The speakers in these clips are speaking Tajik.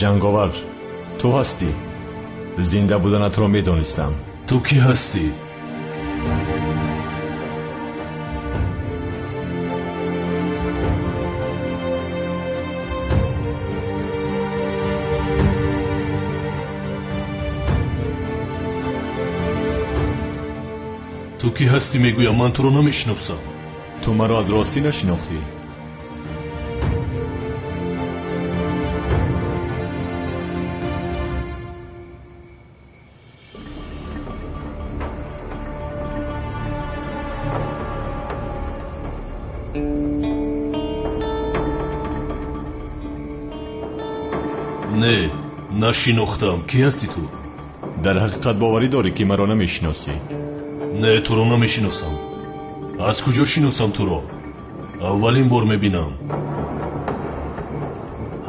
Ҷанговар, ту ҳастӣ. Зинда буданатро медонистам. Ту кӣ ҳастӣ? Ту кӣ ҳастӣ мегӯям, ман туро намешиносам. Ту маро аз ростӣ нашинохтӣ. Не, нашинохтам. Кӣ ҳастӣ ту? Дар ҳақиқат боварӣ дорӣ, ки маро намешиносӣ? Не, туро намешиносам. Аз куҷо шиносам туро? Аввалин бор мебинам.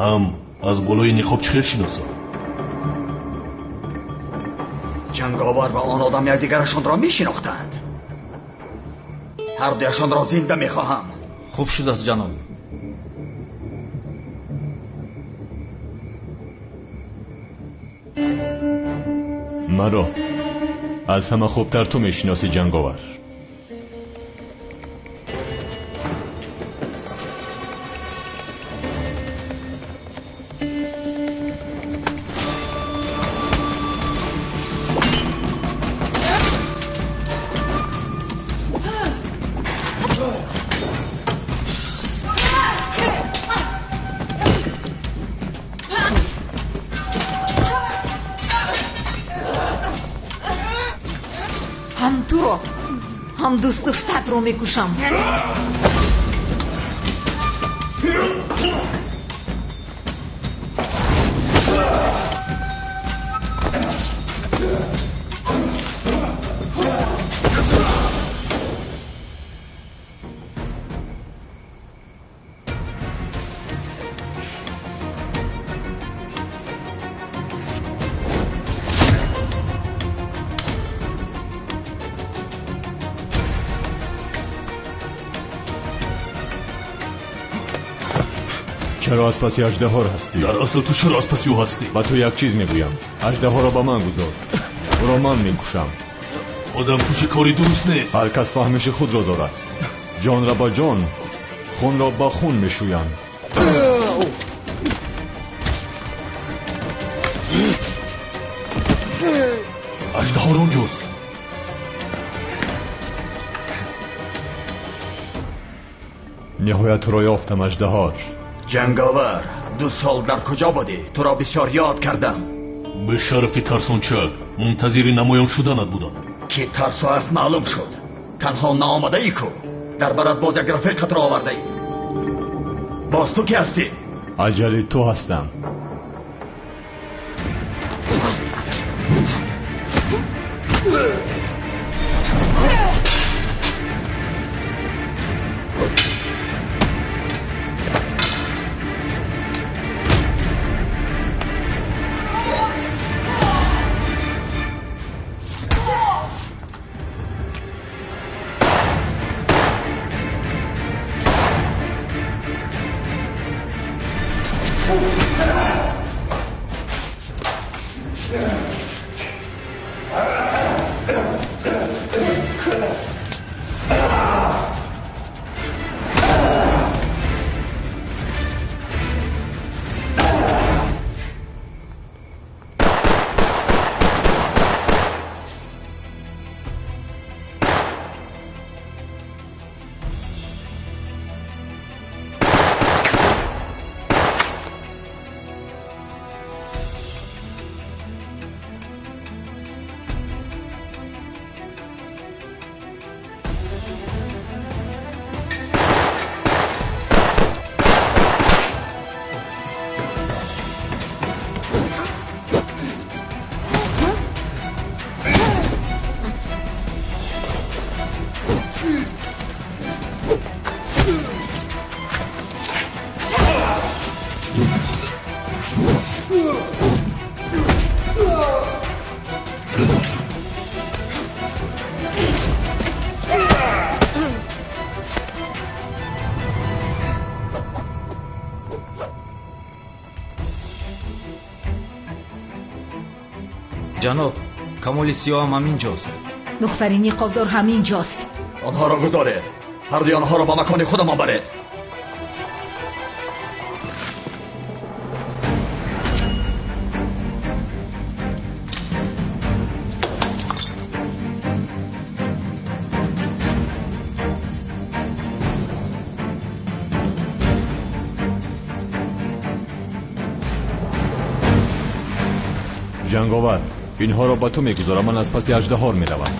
Ҳам аз болои ниқоб чӣ хел шиносам? Ҷанговар ва он одам якдигарашонро мешинохтанд. Ҳардуяшонро зинда мехоҳам. Хуб шудааст, ҷаноб. Маро аз ҳама хубтар ту мешиносӣ, ҷанговар. Ҳам туро, ҳам дӯстдоштаатро мекушам. Чаро аз паси аждаҳор ҳастӣ? Дар асл ту чаро аз паси ӯ ҳастӣ? Ба ту як чиз мегӯям. Аждаҳоро ба ман гузор. Ӯро ман мекушам. Одамкушӣ кори дуруст нест. Ҳар кас фаҳмиши худро дорад. Ҷонро ба ҷон, хунро ба хун мешӯянд. Аждаҳор онҷост. Ниҳоят туро ёфтам, аждаҳор. Ҷанговар, 2 сол дар куҷо будӣ? Туро бисёр ёд кардам. Бешарафи тарсончак, мунтазири намоён шуданат будам. Ки тарсо аст маълум шуд. Танҳо наомадаӣ ку. Дар барат боз як рафиқатро овардаӣ. Боз ту ки ҳастӣ? Аҷали ту ҳастам. Ҷаноб, Камоли Сиёҳ ҳам ҳаминҷост. Духтари ниқобдор ҳаминҷост. Онҳоро гузоред. Ҳардуи онҳоро ба макони худамон баред. Ҷанговар, инҳоро ба ту мегузорам, ман аз паси аждаҳор меравам.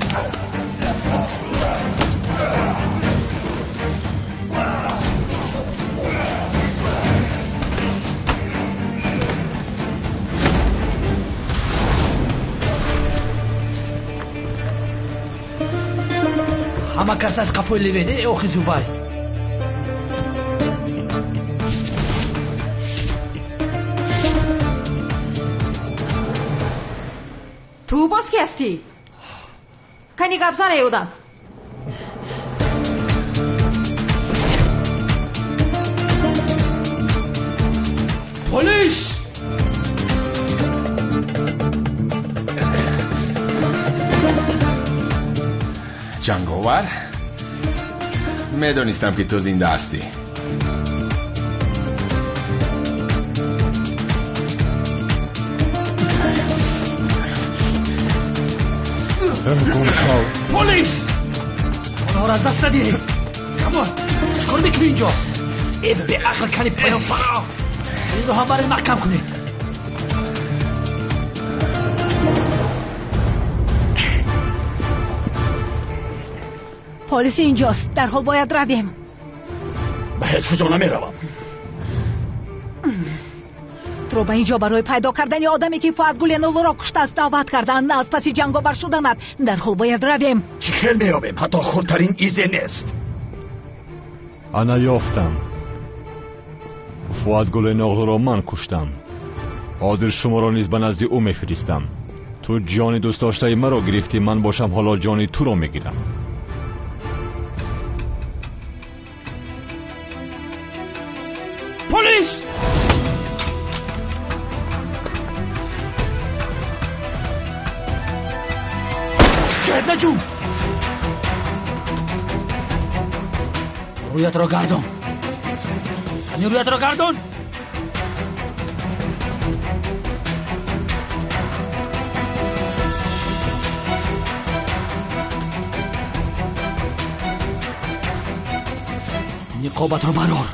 Ҳама кас аз қафои леведе охи зубай. Ту боз ки ҳастӣ? Кани гап зан, эй одам. Полис! Ҷанговар, медонистам, ки ту зинда ҳастӣ. Гумшав! Полис! Онҳоро аз даст надиҳед. Камол, чӣ кор мекунӣ инҷо? Э, беақл, кани поён фаро. Инро ҳам баред, маҳкам кунед. Полис инҷост, дарҳол бояд равем. Ба ҳеҷ куҷо намеравам. Туро ба инҷо барои пайдо кардани одаме, ки Фуат Гуленолуро куштааст, даъват карданд, на аз паси ҷанговар шуданат. Дарҳол бояд равем. Чӣ хел меёбем? Ҳатто хурдтарин изе нест. Ана, ёфтам. Фуат Гуленоғлуро ман куштам. Ҳозир шуморо низ ба назди ӯ мефиристам. Ту ҷони дӯстдоштаи маро гирифтӣ, ман бошам ҳоло ҷони туро мегирам. Полис! Чояд наҷум! Рӯятро гардон. Кани рӯятро гардон. Ниқобатро барор.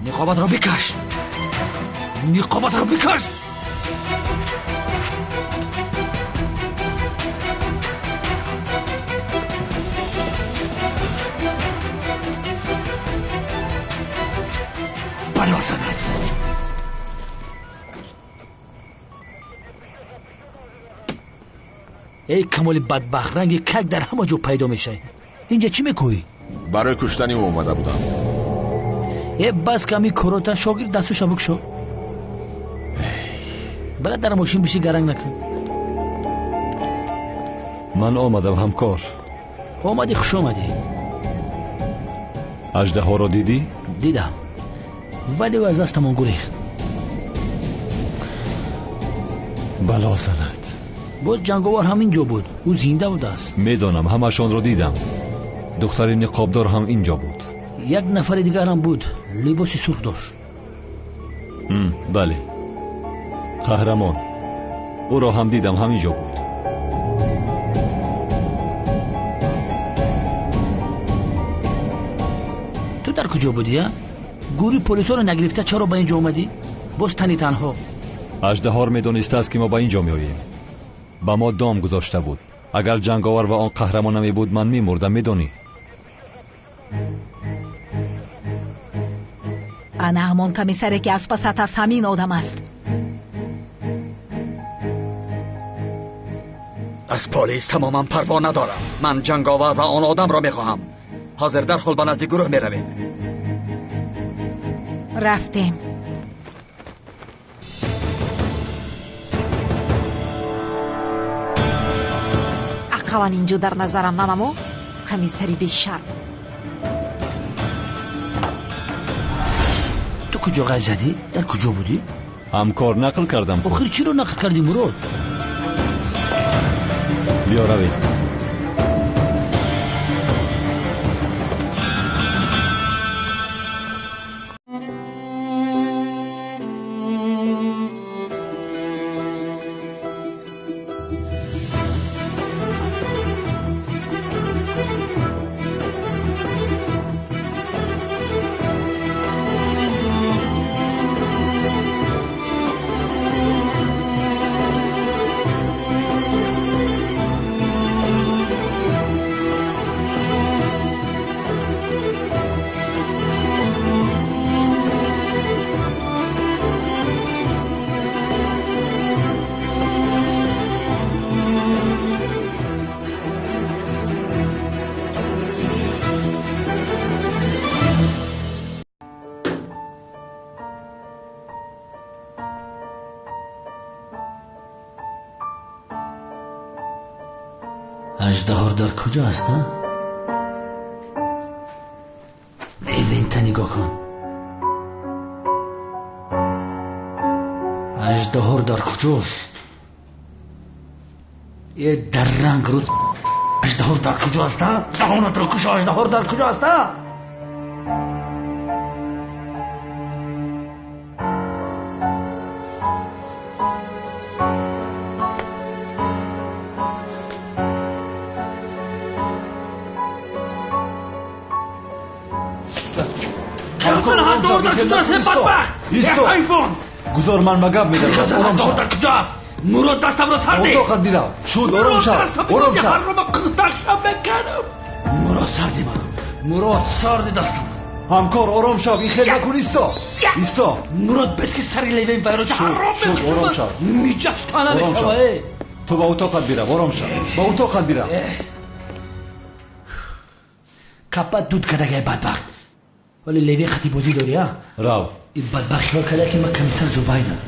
Ниқобатро бикаш. Ниқобатро бикаш. Бало занад. Эй Камоли бадбахт, ранги как дар ҳама ҷо пайдо мешавӣ. Инҷа чӣ мекӯӣ? Барои куштани ӯ омада будам. Э, бас ками корота, шогирд, дастуша бикшо. Бала, дар мошин биши, гаранг накун. Ман омадам, ҳамкор. Омадӣ, хуш омадӣ. Аждаҳоро дидӣ? Дидам, вале ӯ аз дастамон гурехт. Бало занад. Боз ҷанговар ҳамин ҷо буд, ӯ зинда будааст. Медонам, ҳамашонро дидам. Духтари ниқобдор ҳам инҷо буд. Як нафари дигар ҳам буд, либоси сурх дошт. Бале, қаҳрамон, ӯро ҳам дидам, ҳамин ҷо буд. Ту дар куҷо будӣ, а? Гурӯҳи полисҳоро нагирифта чаро ба ин ҷо омадӣ? Боз тани танҳо. Аждаҳор медонистааст, ки мо ба ин ҷо меоем. Ба мо дом гузошта буд. Агар ҷанговар ва он қаҳрамон намебуд, ман мемурдам, медонӣ. Ана ҳамон комиссаре, ки аз пасат аст, ҳамин одам аст. Аз полис тамоман парво надорам. Ман ҷанговар ва он одамро мехоҳам. Ҳозир дарҳол ба назди гурӯҳ меравем. Рафтем. Ақаллан инҷо дар назарам нанамо, комиссари бешарм. Ту куҷо ғайб задӣ? Дар куҷо будӣ? Ҳамкор, нақл кардам. Охир чиро нақл кардӣ, Мурод? Биё равем. Аждаҳор дар куҷо аст, а? Левента нигоҳ кун. Аждаҳор дар куҷост? Е дар ранг рӯз. Аждаҳор дар куҷо аст, а? Даҳонатро кушо, аждаҳор дар куҷо аст, а? Гузор, ман ба гап медарам. Ором шав. Дар куҷост? Мурод, дастамро сар деҳ. Отоқат бирав. Шуд, ором шав. Ором шав. Мурод, сар деҳ маро. Мурод, сар деҳ дастам. Ҳамкор, ором шав. Ин хел накун, исто. Исто. Мурод, бес ки сари левен вайро Шуд, ором шав. Миҷаш тана мешава. Ту ба утоқат бирав, ором шав. Ба утоқат бирав. Капа дуд кардагай бадбахт. Вале леве хати бозӣ дорӣ, а? Рав. Ин бадбахт хиёл карда ки ман комиссар Зубайнам.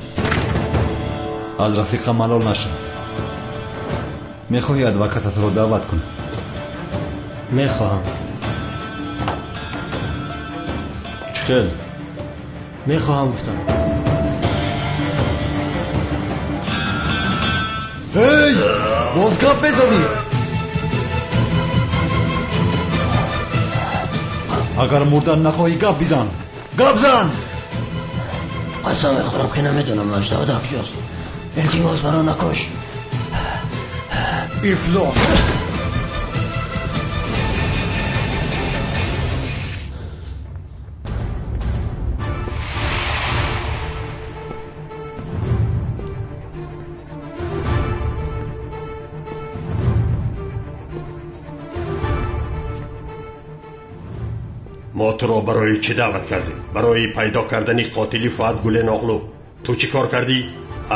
Аз рафиқа малол нашав. Мехоҳӣ адвокататро даъват кунам? Мехоҳам. Чӣ хел? Мехоҳам, гуфтам. Эй, боз гап мезанӣ? Агар мурдан нахоҳӣ, гап бизан. Гап зан! Қасам мехӯрам ки намедонам аждаҳо дар куҷост. Илтимос, маро накуш. Ифлос! Мо туро барои чӣ даъват кардем? Барои пайдо кардани қотили Фуат Гуленоғлу. Ту чӣ кор кардӣ?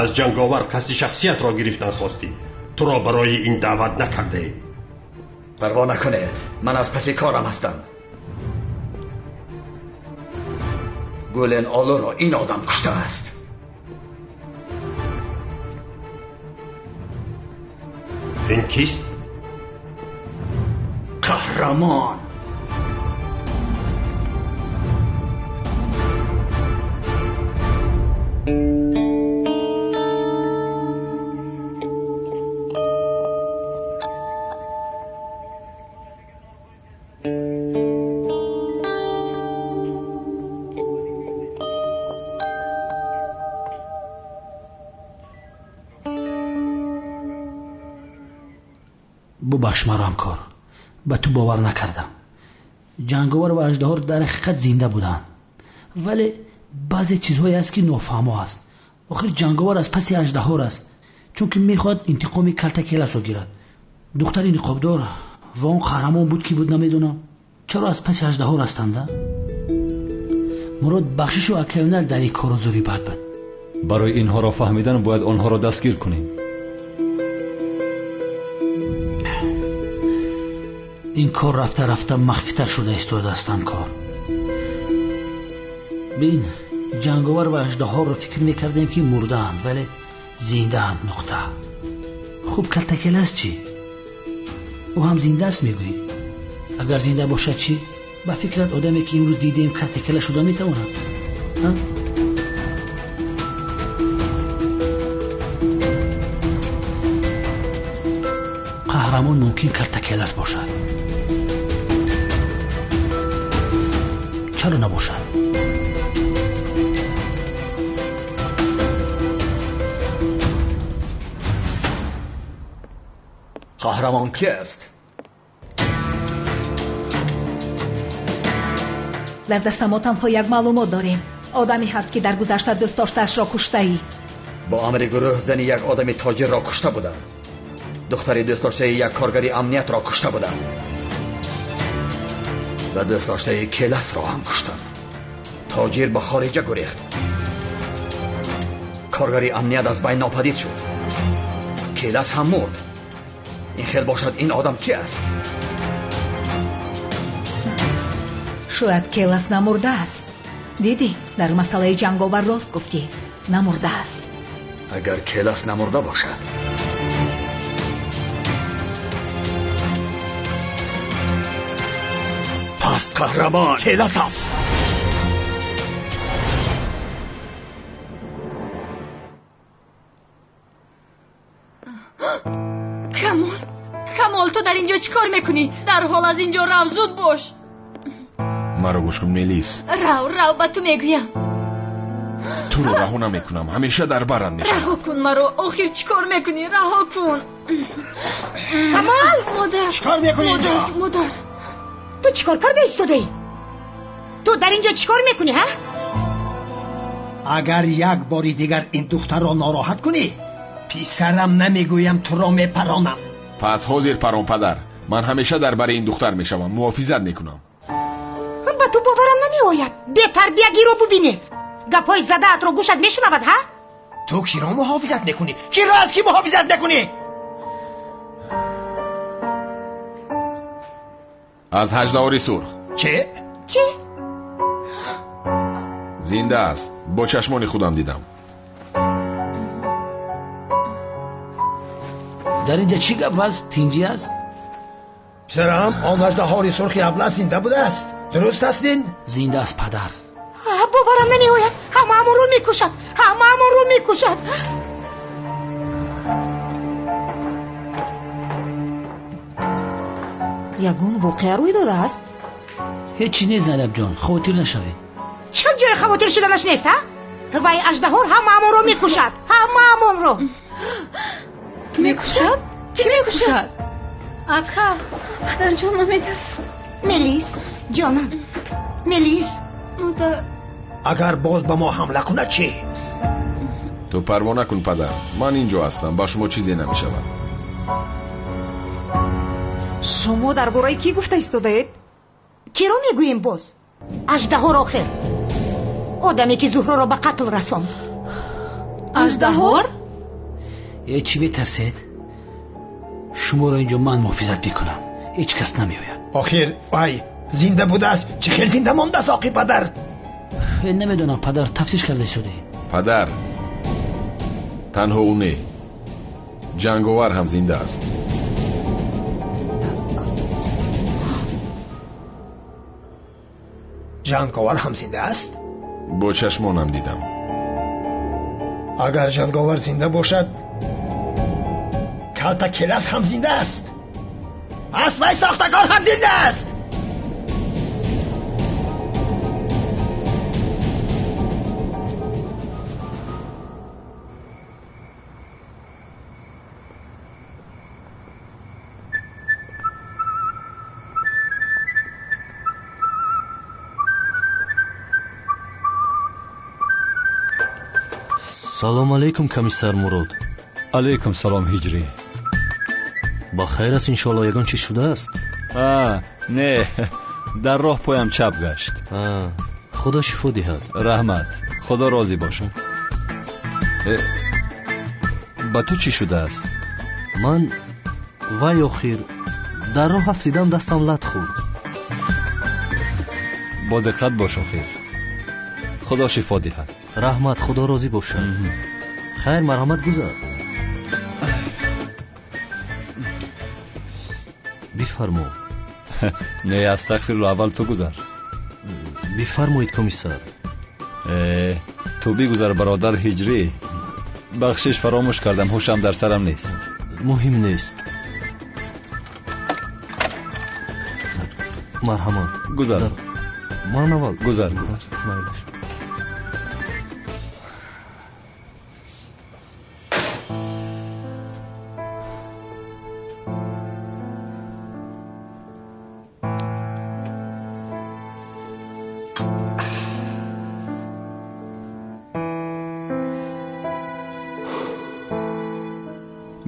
Аз ҷанговар қасди шахсиятро гирифтан хостӣ. Туро барои ин даъват накардаем. Парво накунед, ман аз паси корам ҳастам. Гулен Олуро ин одам куштааст. Ин кист? Қаҳрамон. Бубахш маро, ҳамкор, ба ту бовар накардам. Ҷанговар ва аждаҳор дар ҳақиқат зинда буданд, вале баъзе чизҳое аст ки нофаҳмо аст. Охир ҷанговар аз паси аждаҳор аст, чунки мехоҳад интиқоми калтакелашро гирад. Духтари ниқобдор ва он қаҳрамон буд ки буд, намедонам чаро аз паси аждаҳор ҳастанд. Мурод, бахшишу акайонал дар ин кору зури бад буд. Барои инҳоро фаҳмидан бояд онҳоро дастгир кунем. Ин кор рафта рафта махфитар шуда истодааст, ҳамкор. Бин, ҷанговар ва аждаҳорро фикр мекардем ки мурдаанд, вале зиндаанд. Нуқта. Хуб, калтакелас чӣ? Ӯ ҳам зинда аст, мегӯӣ? Агар зинда бошад чӣ? Ба фикрат одаме ки имрӯз дидем калтакела шуда метавонад? Қаҳрамон мумкин Калтакелас бошад. Чаро набошад? Қаҳрамон кист? Дар даста мо танҳо як маълумот дорем. Одаме ҳаст, ки дар гузашта дӯст доштаашро куштаӣ. Бо амри гурӯҳ зани як одами тоҷирро кушта будам. Духтари дӯстдоштаи як коргари амниятро кушта будам ва дӯстдоштаи Келасро ҳам куштам. Тоҷир ба хориҷа гурехт. Коргари амният аз байн нопадид шуд. Келас ҳам мурд. Ин хел бошад, ин одам ки аст? Шояд Келас намурдааст. Дидӣ, дар масъалаи ҷанговар рост гуфтӣ, намурдааст. Агар Келас намурда бошад, пас қаҳрамон Келас аст. Камол, Камол, ту дар инҷо чӣ кор мекунӣ? Дарҳол аз инҷо рав, зуд бош. Маро гӯш кун, Мелис. Рав, рав, ба ту мегӯям. Туро раҳо намекунам, ҳамеша дар барам мешавам. Раҳо кун маро, охир чӣ кор мекунӣ? Раҳо кун. Камол! Модар! Чӣ кор мекунӣ инҷо? Модар! Ту чӣ кор карда истодаӣ? Ту дар инҷо чӣ кор мекунӣ, ҳа? Агар як бори дигар ин духтарро нороҳат кунӣ, писарам намегӯям, туро мепаронам. Пас ҳозир парон, падар. Ман ҳамеша дар бари ин духтар мешавам, муҳофизат мекунам. Ба ту боварам намеояд. Бетарбиягиро бубинед. Гапҳои задаатро гӯшат мешунавад, ҳа? Ту киро муҳофизат мекунӣ? Киро аз кӣ муҳофизат мекунӣ? Аз ҳаждаҳори сурх. Чӣ? Чӣ? Зинда аст. Бо чашмони худам дидам. Дар инҷа чӣ гап аст? Тинҷӣ аст? Писарам, он ҳаждаҳори сурхи абла зинда будааст. Дуруст аст ин? Зинда аст, падар. Боварам намеояд. Ҳамаамонро мекушад. Ҳамаамонро мекушад. Ягон воқеа рӯй додааст? Ҳеҷ чиз нест, Зайнабҷон, хавотир нашавед. Чӣ ҷои хавотир шуданаш нест, ҳа? Вай аждаҳор ҳамаамонро мекушад. Ҳамаамонро. Мекушад? Кӣ мекушад? Ака, падарҷон, наметарсам. Мелис, ҷонам, Мелис. Модар. Агар боз ба мо ҳамла кунад чӣ? Ту парво накун, падар. Ман инҷо ҳастам, ба шумо чизе намешавад. Шумо дар бораи кӣ гуфта истодаед? Киро мегӯем боз? Аждаҳор охир. Одаме ки Зуҳроро ба қатл расонд. Аждаҳор? Э, чӣ метарсед? Шуморо инҷо ман муҳофизат мекунам. Ҳеҷ кас намеояд. Охир вай зинда будааст. Чӣ хел зинда мондааст, оқи падар? Намедонам, падар, тафтиш карда истодаем. Падар, танҳо ӯ не, ҷанговар ҳам зинда аст. Ҷанговар ҳам зинда аст? Бо чашмонам дидам. Агар ҷанговар зинда бошад, Калтакелас ҳам зинда аст. Пас вай сохтакор ҳам зинда аст. Салом алейкум, комиссар Мурод. Алейкум салом, Ҳиҷрӣ. Ба хайр аст, иншоалло, ягон чиз шудааст? Не, дар роҳ поям чап гашт. Худо шифо диҳад. Раҳмат, худо розӣ бошад. Ба ту чӣ шудааст? Ман вай охир дар роҳ афтидам, дастам лат хӯрд. Бо диққат бош охир. Худо шифо диҳад. Раҳмат, худо розӣ бошад. Хайр, марҳамат, гузар. Бифармо. Не, астағфирулло, аввал ту гузар. Бифармоед, комиссар. Ту бигузар, бародар Ҳиҷрӣ. Бахшиш, фаромӯш кардам, ҳушам дар сарам нест. Муҳим нест. Марҳамат. Гузар. Ман аввал. Гузар, гузар. Майлаш.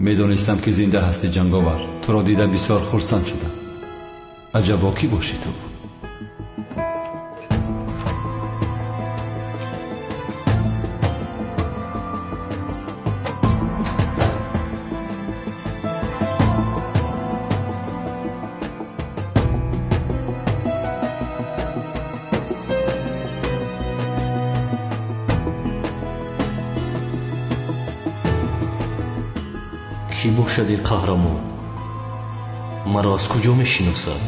Медонистам ки зинда ҳастӣ, ҷанговар. Туро дида бисёр хурсанд шудам. Аҷабо кӣ бошӣ ту? Кӣ бошад ин қаҳрамон? Маро аз куҷо мешиносад?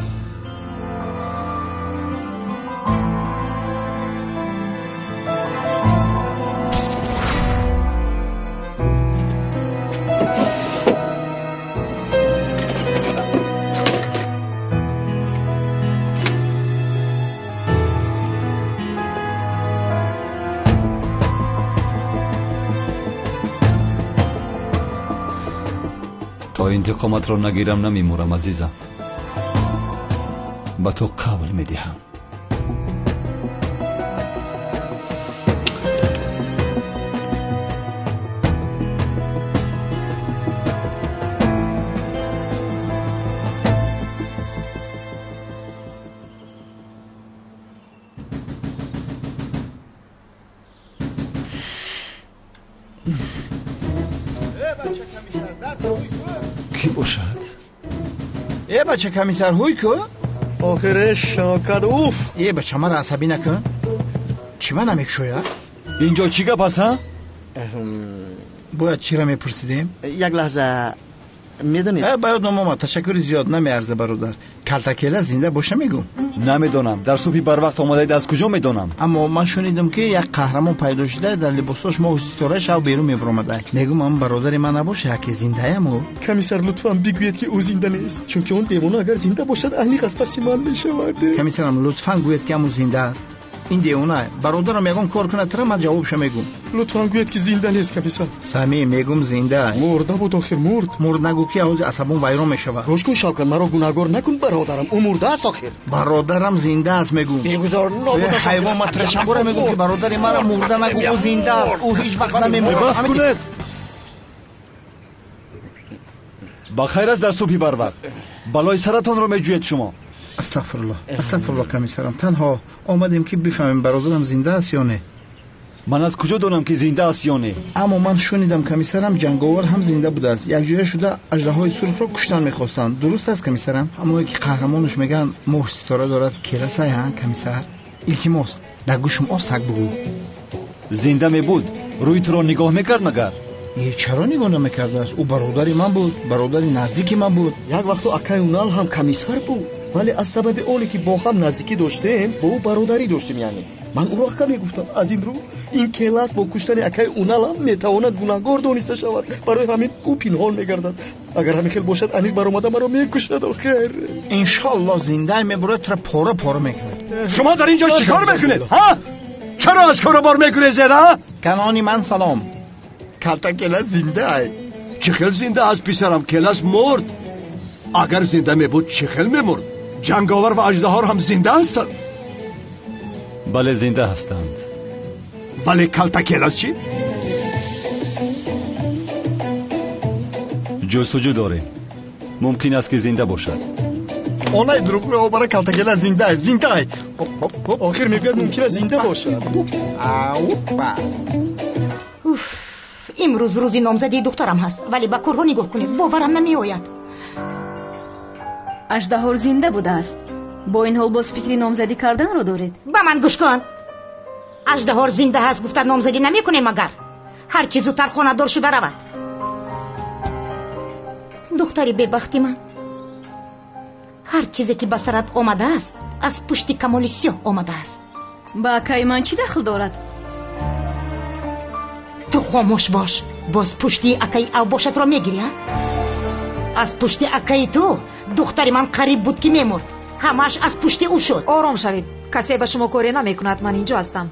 То интиқоматро нагирам намемурам, азизам. Ба ту қавл медиҳам. Кӣ бошад? Э бача комиссар, ҳуй ку? Охире Шавкат, уф! Э бача, маро асабӣ накун. Чӣ ма намекушояд? Инҷо чӣ гап аст, ҳа? Бояд чиро мепурсидем? Як лаҳза, медонед? Ба ёдам омад, ташаккури зиёд, намеарза бародар. Калтакела зинда боша мегӯм? Намедонам. Дар субҳи барвақт омадаед, аз куҷо медонам? Аммо ман шунидам, ки як қаҳрамон пайдо шуда, дар либосош моҳу ситора шав берун мебаромада. Мегӯм, ам бародари ман набоша, яке зиндаям ӯ. Комиссар, лутфан бигӯед, ки ӯ зинда нест, чунки он девона агар зинда бошад, аниқ аз паси ман мешавад. Комиссарам, лутфан гӯед, ки ам ӯ зинда аст. Ин девона бародарам ягон кор кунад, тра ман ҷавобша мегӯм. Лутфан гӯед, ки зинда нест, комиссар. Самим, мегӯм зинда. Мурда буд, охир мурд. Мурд нагӯ, ки ҳозир асабон вайрон мешавад. Гӯш кун, Шавкат, маро гунаҳгор накун, бародарам. Ӯ мурда аст, охир. Бародарам зинда аст, мегӯм. Бегузор, нобуда. Ҳайвон, ман трашамбора мегӯм, ки бародари маро мурда нагӯ, ӯ зинда аст. Ӯ ҳеҷ вақт намемурад. Бас кунед. Ба хайр аст дар субҳи барвақт. Балои саратонро меҷӯед шумо. Астағфируллоҳ, астағфируллоҳ, комиссарам. Танҳо омадем, ки бифаҳмем бародарам зинда аст ё не. Ман аз куҷо донам, ки зинда аст ё не? Аммо ман шунидам, комиссарам, ҷанговар ҳам зинда будааст. Якҷоя шуда аждаҳои сурхро куштан мехостанд. Дуруст аст, комиссарам? Ҳамое ки қаҳрамонаш мегӯянд моҳ ситора дорад, керасай, ҳа, комиссар? Илтимос, дар гӯшум осак бугӯ. Зинда мебуд, рӯи туро нигоҳ мекард магар? Чаро нигоҳ намекардааст? Ӯ бародари ман буд, бародари наздики ман буд. Як вақту акаи Унал ҳам комиссар буд, вале аз сабаби оне ки бо ҳам наздикӣ доштем, бо ӯ бародарӣ доштем, яъне ман ӯро ака мегуфтам. Аз ин рӯ ин келас бо куштани акаи Уналам метавонад гунаҳгор дониста шавад. Барои ҳамин ӯ пинҳон мегардад. Агар ҳамин хел бошад, аниқ баромада маро мекушад, охир. Иншоаллоҳ зинда мебурад, тура пора пора мекунад. Шумо дар инҷо чӣ кор мекунед, ҳа? Чаро аз коробор мегурезед, ҳа? Канони ман салом. Калтакела зинда ай. Чӣ хел зинда аст, писарам? Келас мурд. Агар зинда мебуд, чӣ хел мемурд? Ҷанговар ва аждаҳор ҳам зинда ҳастанд. Бале, зинда ҳастанд. Вале калтакелас чӣ? Ҷустуҷӯ дорем. Мумкин аст, ки зинда бошад. Онай дурӯғ меобара, калтакела зинда аст, зинда ай. Охир мегӯяд мумкин аст зинда бошад. Аупа. Уф, имрӯз рӯзи номзадии духтарам ҳаст, вале ба корҳо нигоҳ кунед, боварам намеояд. Аждаҳор зинда будааст. Бо ин ҳол боз фикри номзадӣ карданро доред? Ба ман гӯш кун. Аждаҳор зинда ҳаст гуфта номзадӣ намекунем агар. Ҳар чӣ зудтар хонадор шуда равад. Духтари бебахти ман, ҳар чизе ки ба сарат омадааст, аз пушти Камоли Сиёҳ омадааст. Ба акаи ман чӣ дахл дорад? Ту хомӯш бош. Боз пушти акаи авбошатро мегирӣ, а? Аз пушти акаи ту духтари ман қариб буд, ки мемурд. Ҳамааш аз пушти ӯ шуд. Ором шавед, касе ба шумо коре намекунад, ман инҷо ҳастам.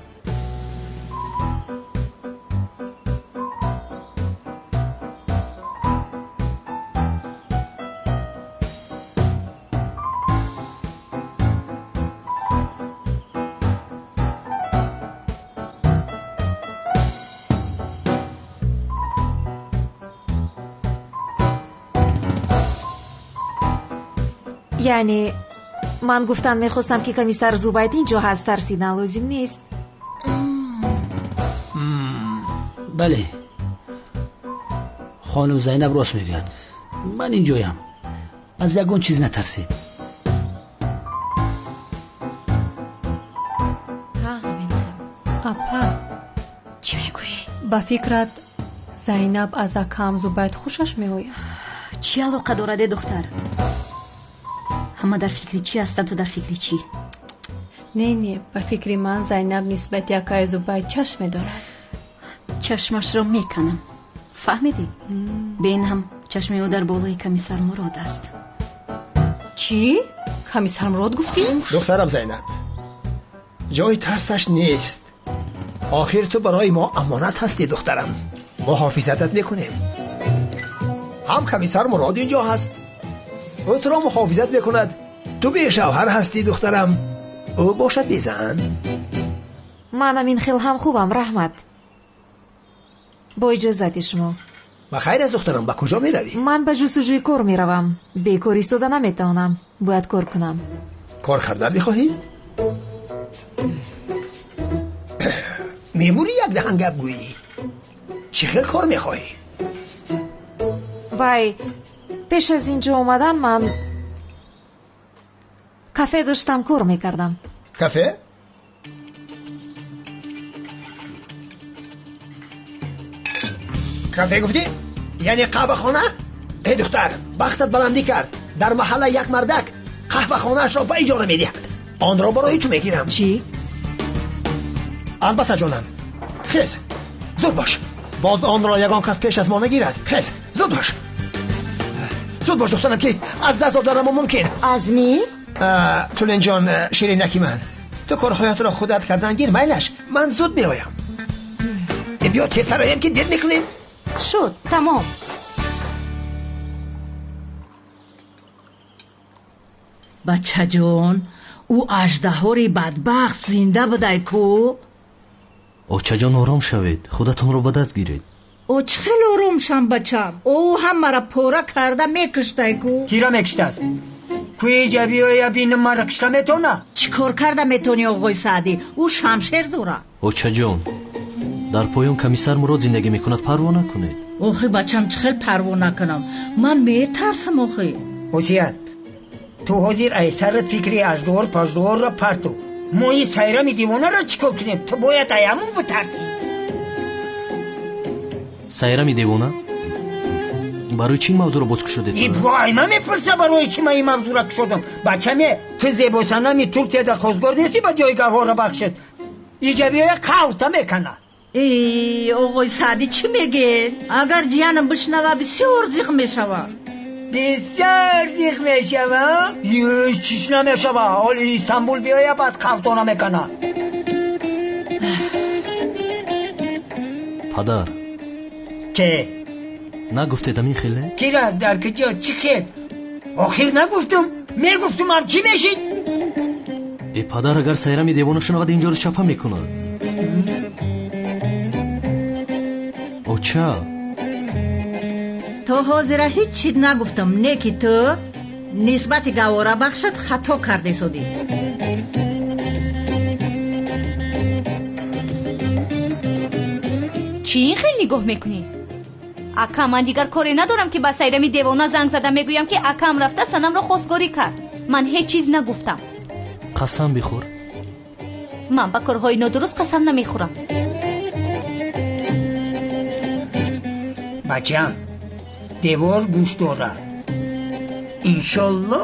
Яъне ман гуфтан мехостам, ки комиссар Зубайд инҷо ҳаст, тарсидан лозим нест. Бале, хонум Зайнаб рост мегӯяд, ман инҷоям, аз ягон чиз натарсед. Апа, чӣ мегӯӣ? Ба фикрат, Зайнаб аз акаам Зубайд хушаш меояд? Чӣ алоқа дорад, э духтар? Ҳама дар фикри чӣ ҳастанд, ту дар фикри чӣ? Не, не, ба фикри ман Зайнаб нисбати акаи Зубайд чашм медорад. Чашмашро меканам, фаҳмидӣ? Бин ҳам чашми ӯ дар болои комиссар Мурод аст. Чӣ? Комиссар Мурод гуфтӣ? Духтарам Зайнаб, ҷои тарсаш нест. Охир ту барои мо амонат ҳастӣ, духтарам, муҳофизатат мекунем. Ҳам комиссар Мурод инҷо ҳаст, ӯ туро муҳофизат мекунад. Ту бешавҳар ҳастӣ, духтарам, ӯ бошад безан. Манам ин хел ҳам хубам, раҳмат. Бо иҷозати шумо. Ба хайр аст, духтарам, ба куҷо меравӣ? Ман ба ҷустуҷӯи кор меравам. Бекор истода наметавонам, бояд кор кунам. Кор кардан мехоҳӣ? Мемурӣ як даҳан гап гӯӣ. Чӣ хел кор мехоҳӣ? Вай, пеш аз инҷо омадан ман кафе доштам, кор мекардам. Кафе? Кафе гуфтӣ? Яъне қаҳвахона? Эй духтар, бахтат баландӣ кард. Дар маҳалла як мардак қаҳвахонаашро ба иҷора медиҳад. Онро барои ту мегирам. Чӣ? Албатта ҷонам. Хез, зуд бош. Боз онро ягон кас пеш аз мо нагирад. Хез, зуд бош. Зуд бош, духтарам, ки аз даст доданамон мумкин. Азми? Тулинҷон, ширинаки ман, ту корҳоятро худат кардан гир, майлаш, ман зуд меоям. Биё тезтар оем, ки дер мекунем. Шуд, тамом. Бачаҷон, ӯ аждаҳори бадбахт зинда будай ку? Очаҷон, ором шавед, худатонро ба даст гиред. О, чӣ хел ором шам, бачам? Ӯ ҳамаро пора карда мекуштай ку. Кира мекуштааст? Куи ҷабиёя бинам, мара кушта метавона? Чӣ кор карда метавонӣ, оғои Саъдӣ? Ӯ шамшер дорад. Очаҷон, дар поён комиссар Мурод зиндагӣ мекунад, парво накунед. Охи бачам, чӣ хел парво накунам? Ман метарсам охи. Ҳусият, ту ҳозир ай сарат фикри аждуҳор паждуҳорро парту. Мо ин сайрами девонаро чӣ кор кунем? Ту бояд ай ҳамун битарсӣ. Сайрами девона? Барои чӣ ин мавзӯъро боз кушодед? Ай ман мепурса, барои чӣ ман ин мавзӯъро кушодам? Бачаме, ту зебосанами Туркияда хостгор нестӣ, ба ҷои Гавҳорро бахшед. Иҷабиёя қавта мекана. Э, оғои Саъдӣ, чӣ мегӯед? Агар ҷиянам бишнава, бисёр зиқ мешава. Бисёр зиқ мешава? Чиш намешава, ҳоли Истанбул биёя, баъд қавтона мекана. Падар, Че? Нагуфтед ҳамин хеле? Кира, дар куҷо, чӣ хел? Охир нагуфтум, мегуфтум ҳам чӣ мешид? Э падар, агар сайрами девона шунавад, инҷоро чапа мекунад. Оча, то ҳозира ҳеҷ чиз нагуфтам, не ки ту нисбати Гавҳорабахшат хато кардесодӣ. Чӣ ин хел нигоҳ мекунӣ? Ака, ман дигар коре надорам, ки ба сайрами девона занг зада мегӯям, ки акам рафта санамро хостгорӣ кард. Ман ҳеҷ чиз нагуфтам. Қасам бихӯр. Ман ба корҳои нодуруст қасам намехӯрам. Бачам, девор гӯш дорад. Иншолло.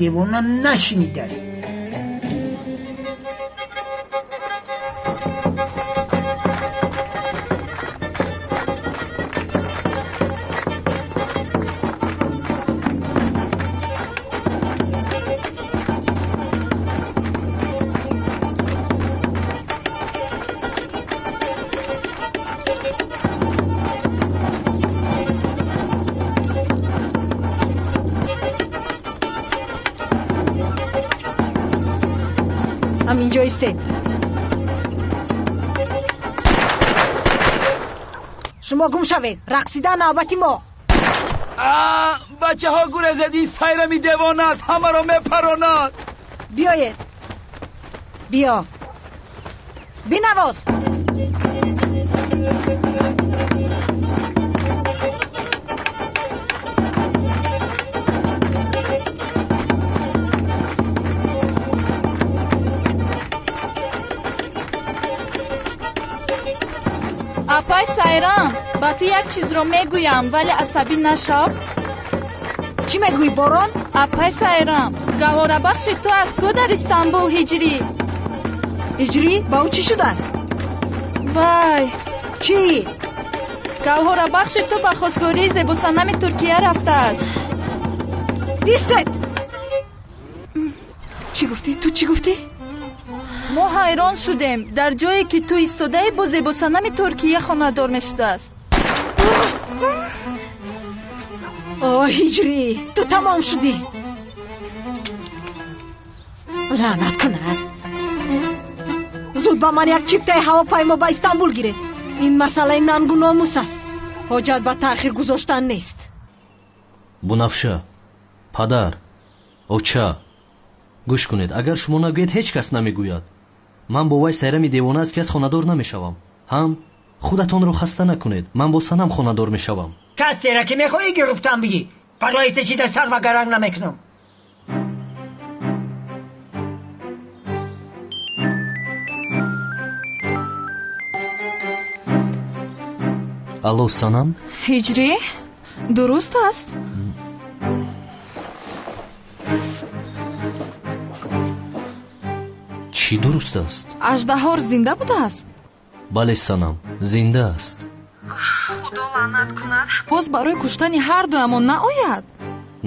девона нашунидааст. Ҳаминҷо истед. Шумо гум шавед, рақсидан навбати мо. Бачаҳо гурезед, ин Сайрами девона аст, ҳамаро мепаронад. Биёед, биё, бинавоз. Апай Сайрам, ба ту як чизро мегӯям, вале асабӣ нашав. Чӣ мегӯӣ, Борон? Апай Сайрам, гаҳворабахши ту аст ку дар Истанбул Ҳиҷрӣ. Ҳиҷрӣ? Ба ӯ чӣ шудааст? Вай! Чӣ? Гаҳворабахши ту ба хостгории зебосанами Туркия рафтааст. Истед! Чӣ гуфтӣ? Ту чӣ гуфтӣ? Мо ҳайрон шудем. Дар ҷое ки ту истодаӣ, бо зебосанами Туркия хонадор мешудааст. О, Ҳиҷрӣ, ту тамом шудӣ. Лаънат кунад. Зуд ба ман як чиптаи ҳавопаймо ба Истанбул гиред. Ин масъалаи нангу номус аст. Ҳоҷат ба таъхир гузоштан нест. Бунафша, падар, оча, гӯш кунед, агар шумо нагӯед, ҳеҷ кас намегӯяд. Ман бо вай Сайрами девона аст, ки аз хонадор намешавам. Ҳам худатонро хаста накунед, ман бо Санам хонадор мешавам. Касера ки мехоҳӣ гирифтан бигӣ, барои ту чида сар ва гаранг намекунам. Алло, Санам? Ҳиҷрӣ, дуруст аст? Чӣ дуруст аст? Аждаҳор зинда будааст? Бале, Санам, зинда аст. Худо лаънат кунад, боз барои куштани ҳар дуямон наояд.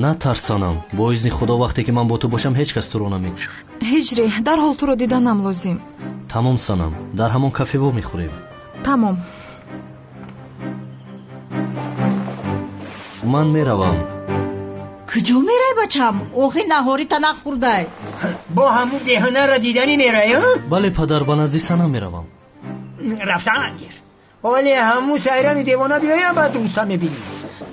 Натарс, Санам, бо изни Худо вақте ки ман бо ту бошам, ҳеҷ кас туро намекушад. Ҳиҷрӣ, дарҳол туро диданам лозим. Тамом, Санам, дар ҳамон кафе во мехӯрем. Тамом. Ман меравам. Куҷо мерай, бачам? Охи наҳорита нахӯрдай. Бо ҳамун беҳунарро диданӣ мерай? Бале, падар, ба назди Санам меравам. Рафтан гир. Ҳоле ҳамун Сайрами девона биёям, баъд руса мебинӣ.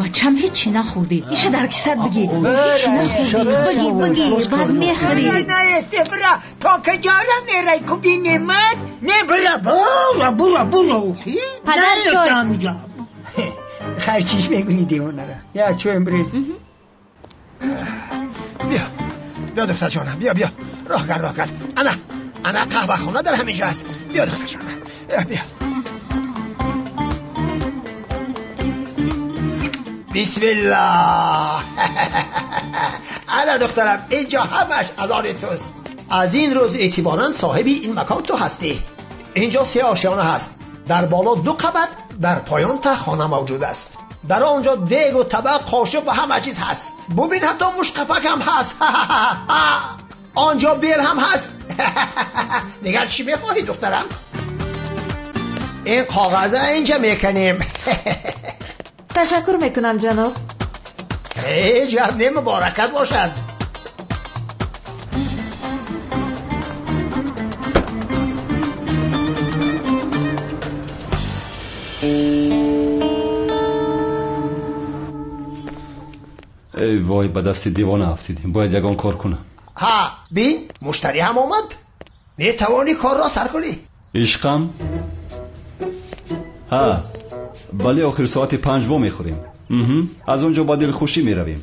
Бачам, ҳечи нахӯрдӣ. Иша дар кисат бигир. Ҳечи нахӯрдӣ. Бигир, бигир, баъд мехӯрӣ. Не, бира, то куҷора мерай, ку бинемад? Не, бира, бура, бура, бура, охи. Падар, чой. Хайр, чиш мегӯӣ девонара? Як чоем бирез. Биё, биё, духтарҷонам, биё, биё, роҳ кард, роҳ кард. Ана, ана қаҳвахона дар ҳамин ҷо аст. Биё, духтарҷонам, биё. Бисмиллоҳ. Ана духтарам, инҷо ҳамаш аз они туст. Аз ин рӯз эътиборан соҳиби ин макон ту ҳастӣ. Инҷо се ошёна ҳаст. Дар боло ду қабат, дар поён тахона мавҷуд аст. Дар он ҷо дег ва табақ, қошуқ ва ҳама чиз ҳаст. Бубин, ҳатто мушқафак ҳам ҳаст. Он ҷо бел ҳам ҳаст. Дигар чӣ мехоҳӣ, духтарам? Ин коғаза инҷа мекунем. Ташаккур мекунам, ҷаноб. Ҳеҷ гап не, муборакат бошад. Эй вой, ба дасти девона афтидем, бояд ягон кор кунам. Ҳа, бин, муштарӣ ҳам омад. Метавонӣ корро сар кунӣ. Ишқам? Ҳа, бале, охир соати 5 во мехӯрем. Аз он ҷо ба дилхушӣ меравем.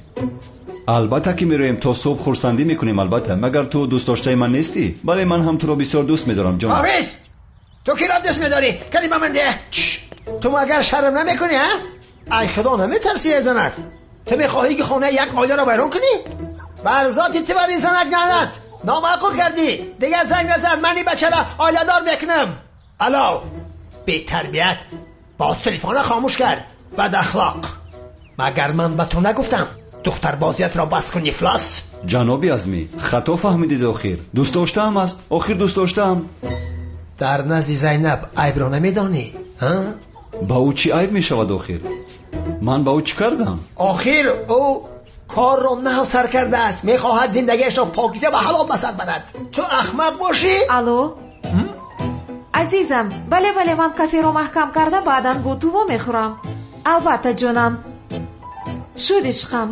Албатта ки мероем, то субҳ хурсандӣ мекунем, албатта. Магар ту дӯстдоштаи ман нестӣ? Бале, ман ҳам туро бисёр дӯст медорам, ҷон. Ҳофиз, ту киро дӯст медорӣ? Калима ман деҳ. Ту магар шарм намекунӣ, ҳа? Ай худо, наметарсӣ, эй занак? Ту мехоҳӣ ки хонаи як оиларо вайрон кунӣ? Бар зоти ту бар ин занак лаънат. Номаъқул кардӣ. Дигар занг назан, ман ин бачаро оиладор мекунам. Алло, бетарбият, боз телефонро хомӯш кард. Бадахлоқ. Магар ман ба ту нагуфтам духтарбозиятро бас кун, ифлос? Ҷаноби Азмӣ, хато фаҳмидед охир. Дӯст доштаам аст, охир дӯст доштаам. Дар назди Зайнаб айбро намедонӣ, ҳа? Ба ӯ чӣ айб мешавад охир? Ман ба ӯ чӣ кардам? Охир ӯ корро нав сар кардааст, мехоҳад зиндагиашро покиза ва ҳалол ба сар барад. Ту ахмақ бошӣ? Алло, азизам, бале, бале, ман каферо маҳкам карда, баъдан бо ту вомехӯрам. Албатта, ҷонам. Шуд ишқам.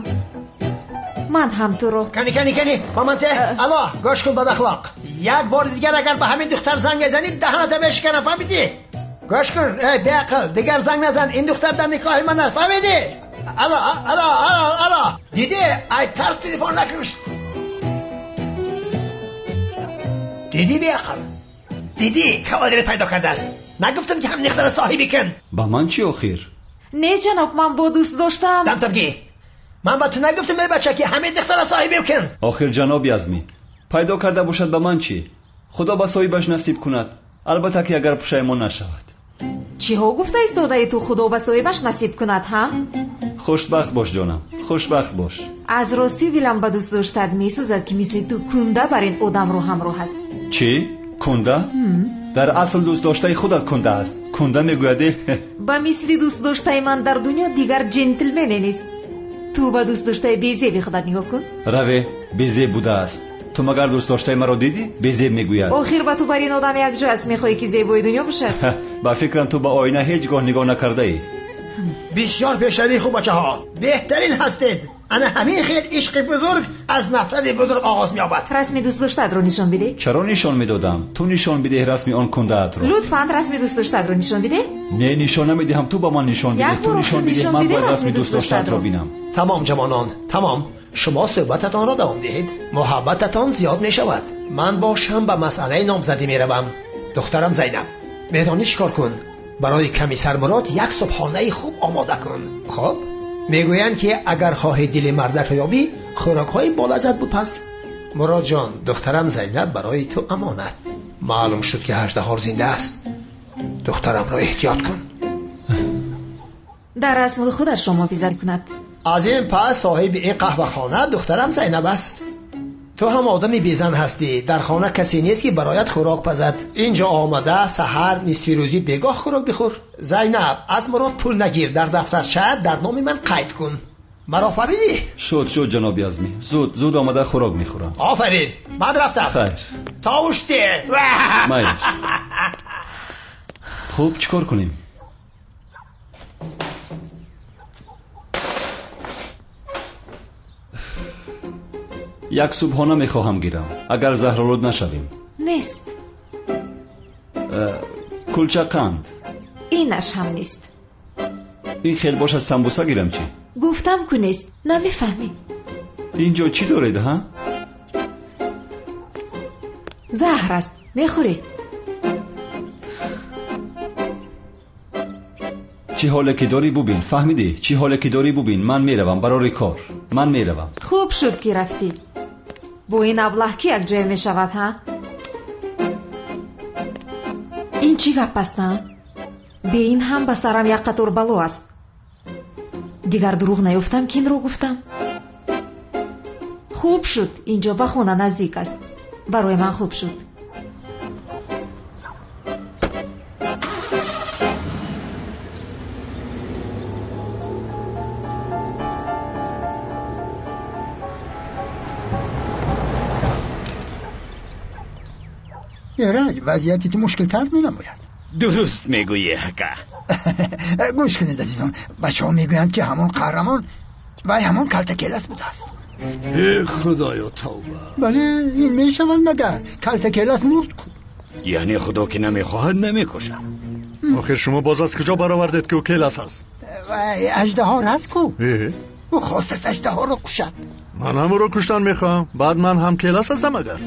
Ман ҳам туро. Кани, кани, кани, маманте, алло, гӯш кун, бадахлоқ. Як бори дигар агар ба ҳамин духтар занг мезанӣ, даҳаната мешиканам, фаҳмидӣ? Гӯш кун, эй беақл, дигар занг назан, ин духтар дар никоҳи ман аст, фаҳмидӣ? Алло, алло, алло, алло, дидӣ, ай тарс телефон накушт. Дидӣ, беақл, дидӣ, кавалере пайдо кардааст. Нагуфтам ки ҳам духтара соҳибӣ кун. Ба ман чӣ охир? Не, ҷаноб, ман бо дӯст доштам. Дамтабгӣ, ман ба ту нагуфтам, эй бача, ки ҳамин духтара соҳибӣ кун. Охир ҷаноби Азмӣ, пайдо карда бошад ба ман чӣ? Худо ба соҳибаш насиб кунад. Албатта ки агар пушаймон нашавад. Чиҳо гуфта истодаи ту, худо ба соҳибаш насиб кунад, ҳа? Хушбахт бош, ҷонам, хушбахт бош. Аз ростӣ дилам ба дӯст доштат месӯзад, ки мисли ту кунда бар ин одамро ҳамроҳ аст. Чӣ? Кунда? Дар асл дӯст доштаи худат кунда аст. Кунда мегӯяд. Ба мисли дӯст доштаи ман дар дунё дигар ҷентлмене нест. Ту ба дӯст доштаи безеби худат нигоҳ кун. Раве, безеб будааст. Ту магар дӯст доштаи маро дидӣ? Безеб мегӯяд. Охир ба ту бар ин одам якҷо аст, мехоҳӣ ки зебои дунё бошад? Ба фикрам ту ба оина ҳеҷ гоҳ нигоҳ накардаӣ. Бисёр пешравии хуб, бачаҳо, беҳтарин ҳастед. Ана ҳамин хел ишқи бузург аз нафрати бузург оғоз меёбад. Расми дӯст доштаатро нишон бидеҳ. Чаро нишон медодам? Ту нишон бидеҳ расми он кундаатро. Лутфан расми дӯст доштаатро нишон бидеҳ. Не, нишон намедиҳам, ту ба ман нишон бидеҳ. Ту нишон бидеҳ, ман бояд расми дӯст доштаатро бинам. Тамом ҷавонон, тамом. Шумо суҳбататонро давом диҳед, муҳаббататон зиёд мешавад. Ман бошам ба масъалаи номзадӣ меравам. Духтарам Зайнаб, медонӣ чӣ кор кун? Барои комиссар Мурод як субҳонаи хуб омода кун. Хуб, мегӯянд ки агар хоҳӣ дили мардакро ёбӣ, хӯрокҳои болаззат бупаз. Муродҷон, духтарам Зайнаб барои ту амонат. Маълум шуд ки ҳаждаҳор зинда аст. Духтарамро эҳтиёт кун. Дар расми худашро муҳофизат кунад. Аз ин пас соҳиби ин қаҳвахона духтарам Зайнаб аст. Ту ҳам одами безан ҳастӣ. Дар хона касе нест ки бароят хӯрок пазад. Инҷо омада саҳар, нисфирӯзӣ, бегоҳ хӯрок бихӯр. Зайнаб, аз Мурод пул нагир, дар дафтарча дар номи ман қайд кун. Маро фаҳмидӣ? Шуд, шуд, ҷаноби Азмӣ. Зуд, зуд омада хӯрок мехӯрам. Офарин, ман рафтам. Хайр. Товушти. Майлиш. Хуб, чӣ кор кунем? Як субҳона мехоҳам гирам, агар заҳролуд нашавем. Нест. Кулча қанд. Инаш ҳам нест. Ин хел бошад самбуса гирам чӣ? Гуфтам ку нест, намефаҳмӣ. Инҷо чӣ доред, ҳа? Заҳр аст, мехӯрӣ? Чӣ ҳоле ки дорӣ бубин, фаҳмидӣ? Чӣ ҳоле ки дорӣ бубин. Ман меравам барори кор. Ман меравам. Хуб шуд ки рафтӣ. Бо ин аблаҳ ки якҷоя мешавад, ҳа? Ин чӣ гап аст, ҳа? Бе ин ҳам ба сарам як қатор бало аст. Дигар дурӯғ наёфтам ки инро гуфтам. Хуб шуд, инҷо ба хона наздик аст. Барои ман хуб шуд. Эраҷ, вазъияти ту мушкилтар менамояд. Дуруст мегӯӣ, ака. Гӯш кунед, азизон, бачаҳо мегӯянд ки ҳамон қаҳрамон вай ҳамон калтакелас будааст. Э, худоё, тавба. Бале, ин мешавад магар калтакелас мурд ку. Яъне худо ки намехоҳад намекушад. Охир шумо боз аз куҷо баровардед ки ӯ келас аст? Вай аждаҳор аст ку. Ӯ хостааст аждаҳорро кушад. Ман ҳам ӯро куштан мехоҳам. Баъд ман ҳам келас ҳастам агар.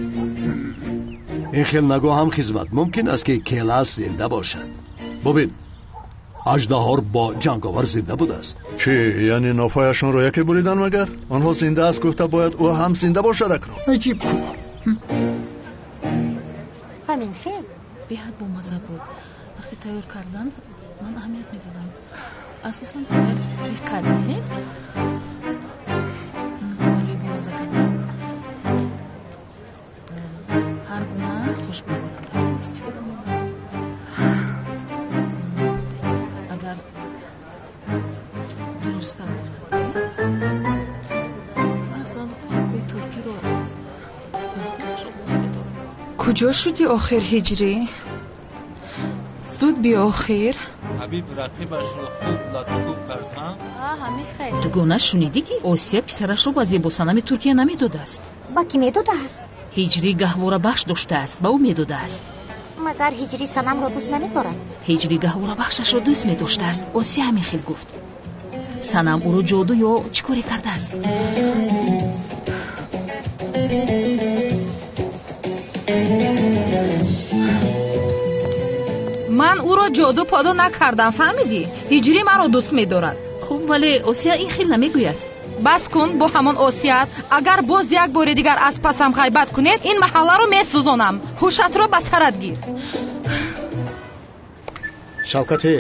Ин хел нагоҳ ҳам хизмат. Мумкин аст ки келас зинда бошад. Бубин, Аждаҳор бо ҷанговар зинда будааст. Чӣ, яъне нофҳояшонро яке буридан магар? Онҳо зинда аст гуфта бояд ӯ ҳам зинда бошад акнун. Аҷиб ку. Ҳамин хел? Беҳад бомазза буд. Вақте тайёр кардан ман аҳамият медодам. Асосан бояд диққат диҳем. Барои бомазза кардан ҳар гуна хушбӯйкунандаҳо истифода мебаранд. Агар дурусттар гуфтад, аслан хӯрокҳои туркиро дӯст медорам. Куҷо шудӣ охир, Ҳиҷрӣ? Зуд биё охир. Ҳабиб рақибашро хуб латукӯб кард, ҳа? Дугона, шунидӣ, ки Осия писарашро ба зебосанами Туркия намедодааст? Ба кӣ медодааст? Ҳиҷрӣ гаҳворабахш доштааст, ба ӯ медодааст. Магар Ҳиҷрӣ Санамро дӯст намедорад? Ҳиҷрӣ гаҳворабахшашро дӯст медоштааст. Осия ҳамин хел гуфт. Санам ӯро ҷоду ё чӣ коре кардааст? Ман ӯро ҷоду подо накардам, фаҳмидӣ? Ҳиҷрӣ маро дӯст медорад. Хуб, вале Осия ин хел намегӯяд. Бас кун бо ҳамон Осият. Агар боз як бори дигар аз пасам ғайбат кунед, ин маҳалларо месӯзонам. Ҳушатро ба сарат гир. Шавкате,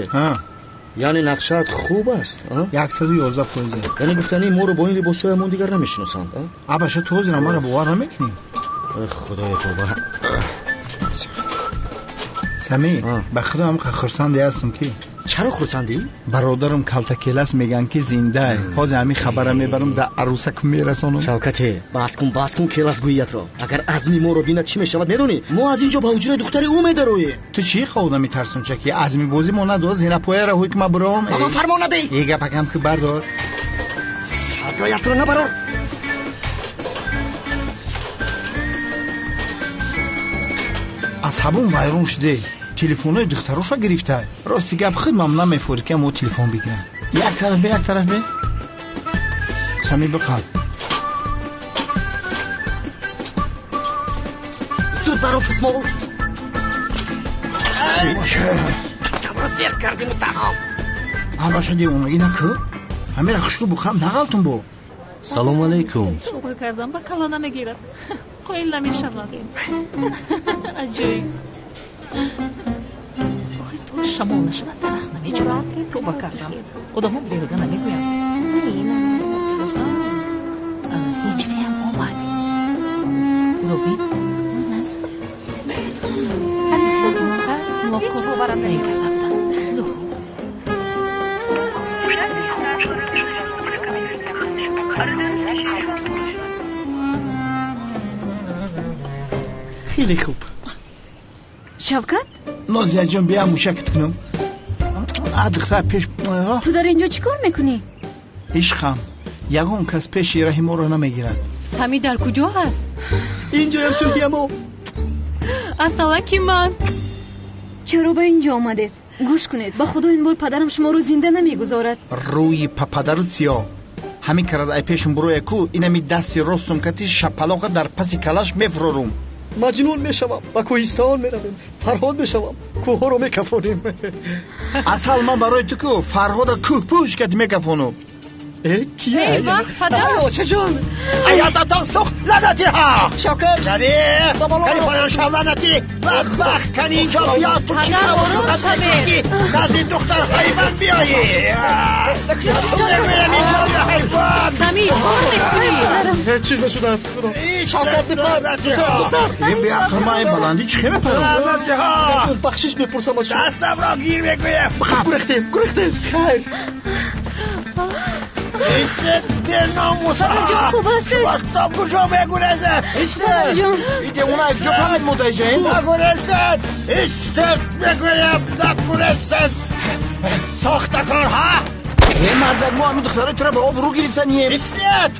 яъне нақшаат хуб аст? 111%. Яъне гуфтанӣ моро бо ин либосҳоямон дигар намешиносанд? Абаша, ту ҳозира маро бовар намекунӣ? Худои тавба. Сами, ба худо ҳам хурсанде ҳастам ки. Чаро хурсандӣ? Бародарам калтакелас меган ки зиндае. Ҳозир ҳамин хабара мебарам дар арӯсак мерасонам. Шавкате, бас кун, бас кун келасгӯиятро. Агар азми моро бинад чӣ мешавад медонӣ? Мо аз инҷо ба ҳуҷраи духтари ӯ медароем. Ту чӣ одами тарсунча ки азми бозӣ мо надод зинапояро ҳукма буром. Ба ман фармон надиҳ. Е гапакам ки бардор. Садоятро набарор. Асабом вайрон шуде. Телефонҳои духтароша гирифта. Рости гап худмам намефорид ки мо телефон бигирам. Як тараф бе, як тараф бе. Сами биқал. Зуд баро фисмол. Сабро зер кардиму тамом. Абаша девонагӣ накӯ. Ҳамера хушрӯ бухам нағалтум бо. Салом алейкум. Тоба кардам, ба кала намегирад. Қоил намешавад. Аҷоиб. Охир то шамол нашавад дарахт намеҷӯрад. Тоба кардам. Одамҳо беҳуда намегӯянд. Ҳиҷриам омад. Ӯро бин. Мулоқот таъин карда буданд. Хеле хуб. Шавкат? Нозияҷон, бия мушакат кунам. А духтар пеш. Ту дар инҷо чӣ кор мекунӣ? Ишқам, ягон кас пеши раҳи моро намегирад. Сами дар куҷо ҳаст? Инҷоям сӯҳиямо. Асалаки ман. Чаро ба инҷо омадед? Гӯш кунед, ба худо ин бор падарам шуморо зинда намегузорад. Рӯи пападару сиёҳ. Ҳамин карад ай пешум буроя ку, инами дасти ростум кати шапалоқа дар паси калаш мефурорум. Маҷнун мешавам, ба кӯҳистон меравем, Фарҳод мешавам, кӯҳҳоро мекафонем. Асал ман барои ту ку Фарҳода кӯҳпӯш кати мекафонум. Э, кия? Эй, вах, падар! Очаҷон! Аёдатон сӯхт, лаънатиҳо! Шокир! Кани! Кани поён шав, лаънатӣ! Бадбахт, кани инҷо биё, ту чӣ ки назди духтарҳои ман биёӣ! Мегӯям инҷо биё, ҳайвон! Сами, кор мекунӣ? Ҳеҷ чиз нашудааст, худо. Шавкат, бипар! Духтар! Беақл, ман ин баландӣ чӣ мепарам? Лаънатиҳо! Бахшиш мепурсам аз шумо. Дастамро гир мегӯям! Гурехтем, гурехтем! Хайр! Истед, беномуса! Падарҷон, хуб ҳастед? Вақто куҷо мегурезед? Истед! Падарҷон! Иде уна аз ҷо фаҳмед модаиҷаем? Нагурезед! Истед, мегӯям, нагурезед! Сохтакорҳо! Е мардак, мо ҳамин духтарои тура ба об рӯ гирифтанием. Истед!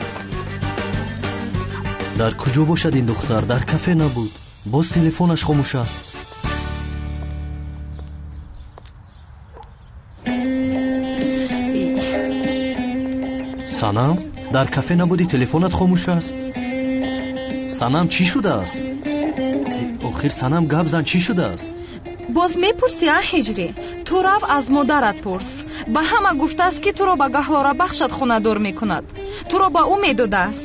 Дар куҷо бошад ин духтар? Дар кафе набуд. Боз телефонаш хомӯш аст. Санам, дар кафе набудӣ, телефонат хомӯш аст. Санам, чӣ шудааст? Охир Санам, гап зан, чӣ шудааст? Боз мепурсӣ, а Ҳиҷрӣ? Ту рав аз модарат пурс. Ба ҳама гуфтааст, ки туро ба гаҳворабахшат хонадор мекунад. Туро ба ӯ медодааст.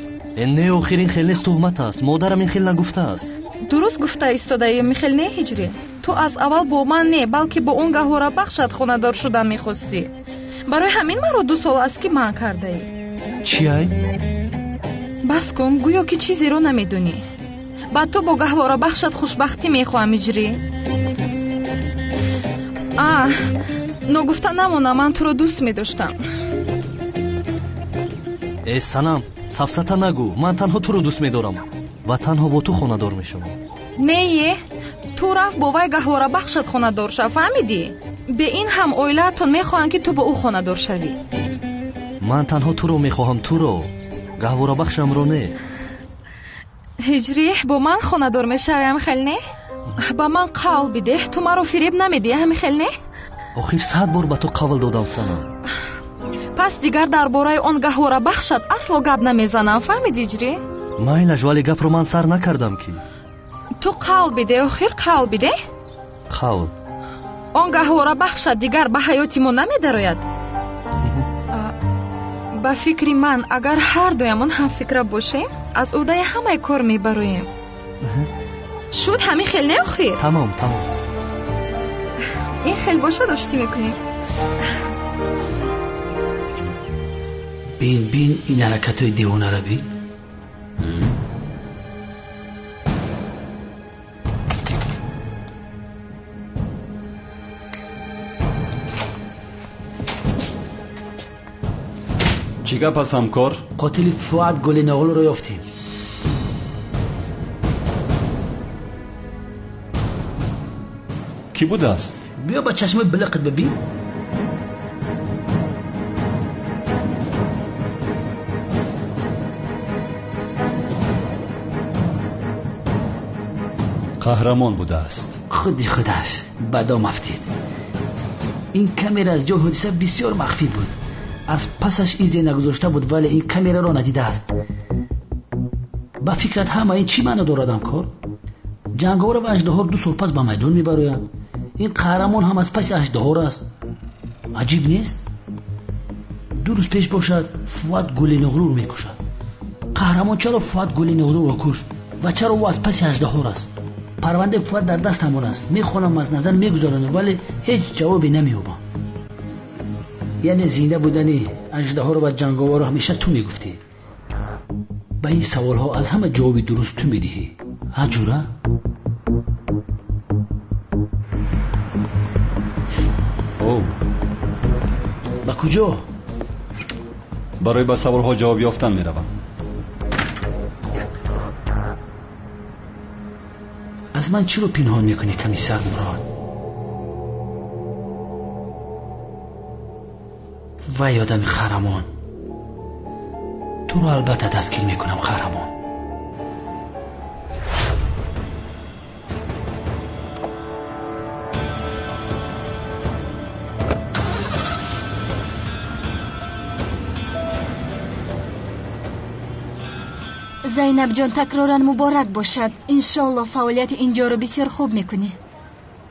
Не, охир ин хел нест, туҳмат аст. Модарам ин хел нагуфтааст. Дуруст гуфта истодаӣ, михел не, Ҳиҷрӣ? Ту аз аввал бо ман не, балки бо он гаҳворабахшат хонадор шудан мехостӣ. Барои ҳамин маро 2 сол аст, ки манъ кардаӣ. Чи ай? Бас кун, гӯё ки чизеро намедонӣ. Ба ту бо гаҳворабахшат хушбахтӣ мехоҳам, Ҳиҷрӣ. Ногуфта намона, ман туро дӯст медоштам. Э Санам, сафсата нагӯ. Ман танҳо туро дӯст медорам ва танҳо бо ту хонадор мешавам. Не, ту рафт бо вай гаҳворабахшат хонадор шав, фаҳмидӣ? Бе ин ҳам оилаатон мехоҳанд, ки ту бо ӯ хонадор шавӣ. Ман танҳо туро мехоҳам, туро. Гаҳворабахшамро не. Ҳиҷрӣ, бо ман хонадор мешавӣ, ҳамихел не? Ба ман қавл бидеҳ, ту маро фиреб намедиҳӣ, ҳамихел не? Охир 100 бор ба ту қавл додам, Санам. Пас дигар дар бораи он гаҳворабахшат асло гап намезанам, фаҳмидӣ, Ҳиҷрӣ? Майлаш, вале гапро ман сар накардам ки. Ту қавл бидеҳ, охир қавл бидеҳ. Қавл. Он гаҳворабахшат дигар ба ҳаёти мо намедарояд. Ба фикри ман, агар ҳар дуямон ҳамфикра бошем, аз ӯҳдаи ҳамаи кор мебароем. Шуд ҳамин хел не, охир? Тамом, тамом. Ин хел бошад, оштӣ мекунем. Бин, бин, ин ҳаракатҳои девонаро бин. Чӣ гап аст, ҳамкор? Қотили Фуат Гулиноғлуро ёфтем. Кӣ будааст? Биё ба чашмои билиқат бибин. Қаҳрамон будааст. Худи худаш ба дом афтид. Ин камера аз ҷои ҳодиса бисёр махфӣ буд. Аз пасаш изе нагузошта буд, вале ин камераро надидааст. Ба фикрат ҳама ин чӣ маъно дорад, ҳамкор? Ҷанговар ва аждаҳор 2 сол пас ба майдон мебароянд. Ин қаҳрамон ҳам аз паси аждаҳор аст. Аҷиб нест? 2 рӯз пеш бошад, Фуат Гулиноғлуро мекушад. Қаҳрамон чаро Фуат Гулиноғлуро кушт ва чаро ӯ аз паси аждаҳор аст? Парвандаи Фуат дар дастам аст. Мехонам, аз назар мегузаронам, вале ҳеҷ ҷавобе намеёбам. Яъне зинда будани аждаҳор ва ҷанговарро ҳамеша ту мегуфтӣ. Ба ин саволҳо аз ҳама ҷавоби дуруст ту медиҳӣ. Ҳа, ҷура? О, ба куҷо? Барои ба саволҳо ҷавоб ёфтан меравам. Аз ман чиро пинҳон мекунӣ, комиссар Мурод? Вай одами қаҳрамон, туро албатта дастгир мекунам, қаҳрамон. Зайнабҷон, такроран муборак бошад. Иншолло фаъолияти инҷоро бисёр хуб мекунӣ.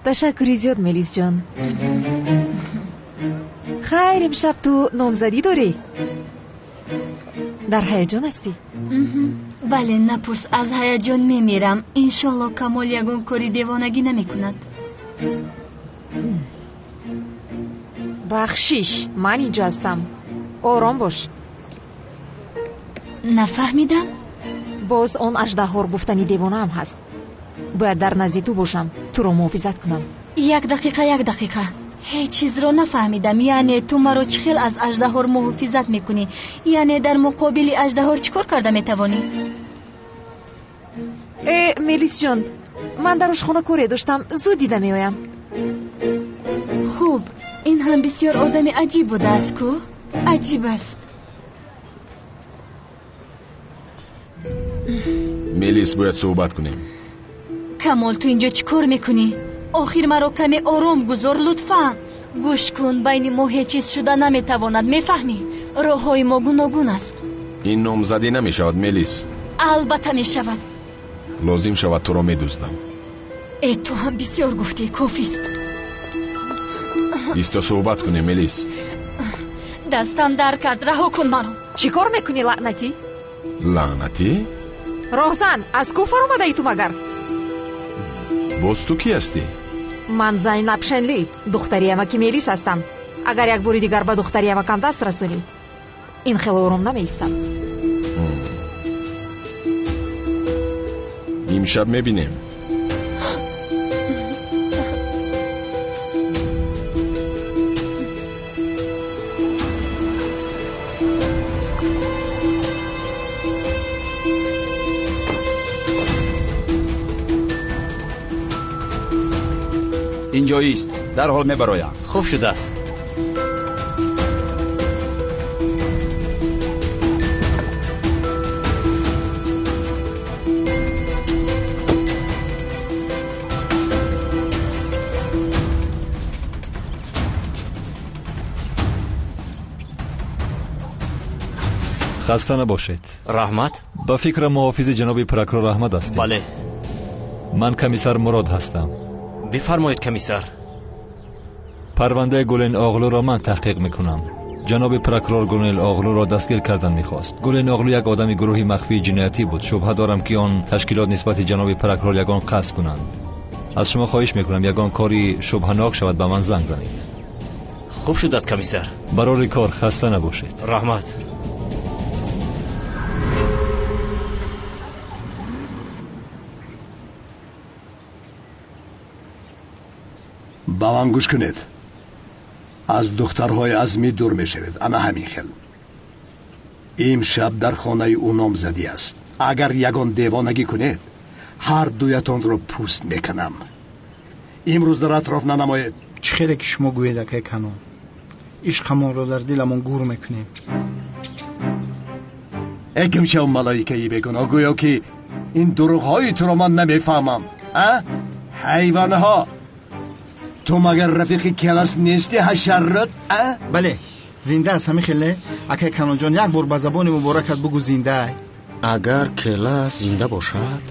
Ташаккури зиёд, Мелисҷон. Хайр, имшаб ту номзадӣ дорӣ? Дар ҳаяҷон ҳастӣ? Бале, напурс, аз ҳаяҷон мемирам. Иншолло Камол ягон кори девонагӣ намекунад. Бахшиш, ман инҷо ҳастам. Ором бош. Нафаҳмидам. Боз он аждаҳор гуфтани девонаам ҳаст. Бояд дар назди ту бошам, туро муҳофизат кунам. Як дақиқа, як дақиқа. Ҳеҷ чизро нафаҳмидам. Яъне ту маро чӣ хел аз аждаҳор муҳофизат мекунӣ? Яъне дар муқобили аждаҳор чӣ кор карда метавонӣ? Э, Мелисҷон, ман дар ошхона коре доштам, зуд дида меоям. Хуб, ин ҳам бисёр одами аҷиб будааст ку? Аҷиб аст. Мелис, бояд суҳбат кунем. Камол, ту инҷо чӣ кор мекунӣ? Охир маро каме ором гузор, лутфан. Гӯш кун, байни мо ҳеҷ чиз шуда наметавонад, мефаҳмӣ? Роҳҳои мо гуногун аст. Ин номзадӣ намешавад, Мелис. Албатта мешавад. Лозим шавад туро медуздам. Э, ту ҳам бисёр гуфтӣ, кофист. Исто, суҳбат кунем, Мелис. Дастам дард кард, раҳо кун маро. Чӣ кор мекунӣ, лаънатӣ? Лаънатӣ? Роҳзан, аз куфр омадаӣ ту магар? Боз ту кӣ ҳастӣ? Ман Зайнаб Шенли, духтари амаки Мелис ҳастам. Агар як бори дигар ба духтари амакам даст расонӣ, ин хеле ором намеистам. Имшаб мебинем. Инҷоист, дарҳол мебароям. Хуб шудааст. Хаста набошед. Раҳмат. Ба фикрам муҳофизи ҷаноби прокурор Аҳмад ҳастед. Бале. Ман комиссар Мурод ҳастам. Бифармоед, комиссар. Парвандаи Гулен Оғлуро ман таҳқиқ мекунам. Ҷаноби прокурор Гулен Оғлуро дастгир кардан мехост. Гулен Оғлу як одами гурӯҳи махфии ҷиноятӣ буд. Шубҳа дорам, ки он ташкилот нисбати ҷаноби прокурор ягон қасд кунанд. Аз шумо хоҳиш мекунам, ягон кори шубҳанок шавад, ба ман занг занед. Хуб шудааст, комиссар. Барори кор, хаста набошед. Раҳмат. Ба ман гӯш кунед. Аз духтарҳои Азмӣ дур мешавед. Ана ҳамин хел. Имшаб дар хонаи ӯ номзадӣ аст. Агар ягон девонагӣ кунед, ҳар дуятонро пӯст мекунам. Имрӯз дар атроф нанамоед. Чӣ хеле ки шумо гӯед, акай Канон. Ишқамонро дар диламон гур мекунем. Э, кимшав, малоикаи бегуноҳ, гӯё ки ин дурӯғҳои туро ман намефаҳмам. А ҳайвонҳо, ту магар рафиқи Келас нести, ҳашаррот? А бале, зинда аст. Ҳамин хел не, акай Канонҷон? Як бор ба забони муборакат бугӯ, зинда. Агар Келас зинда бошад,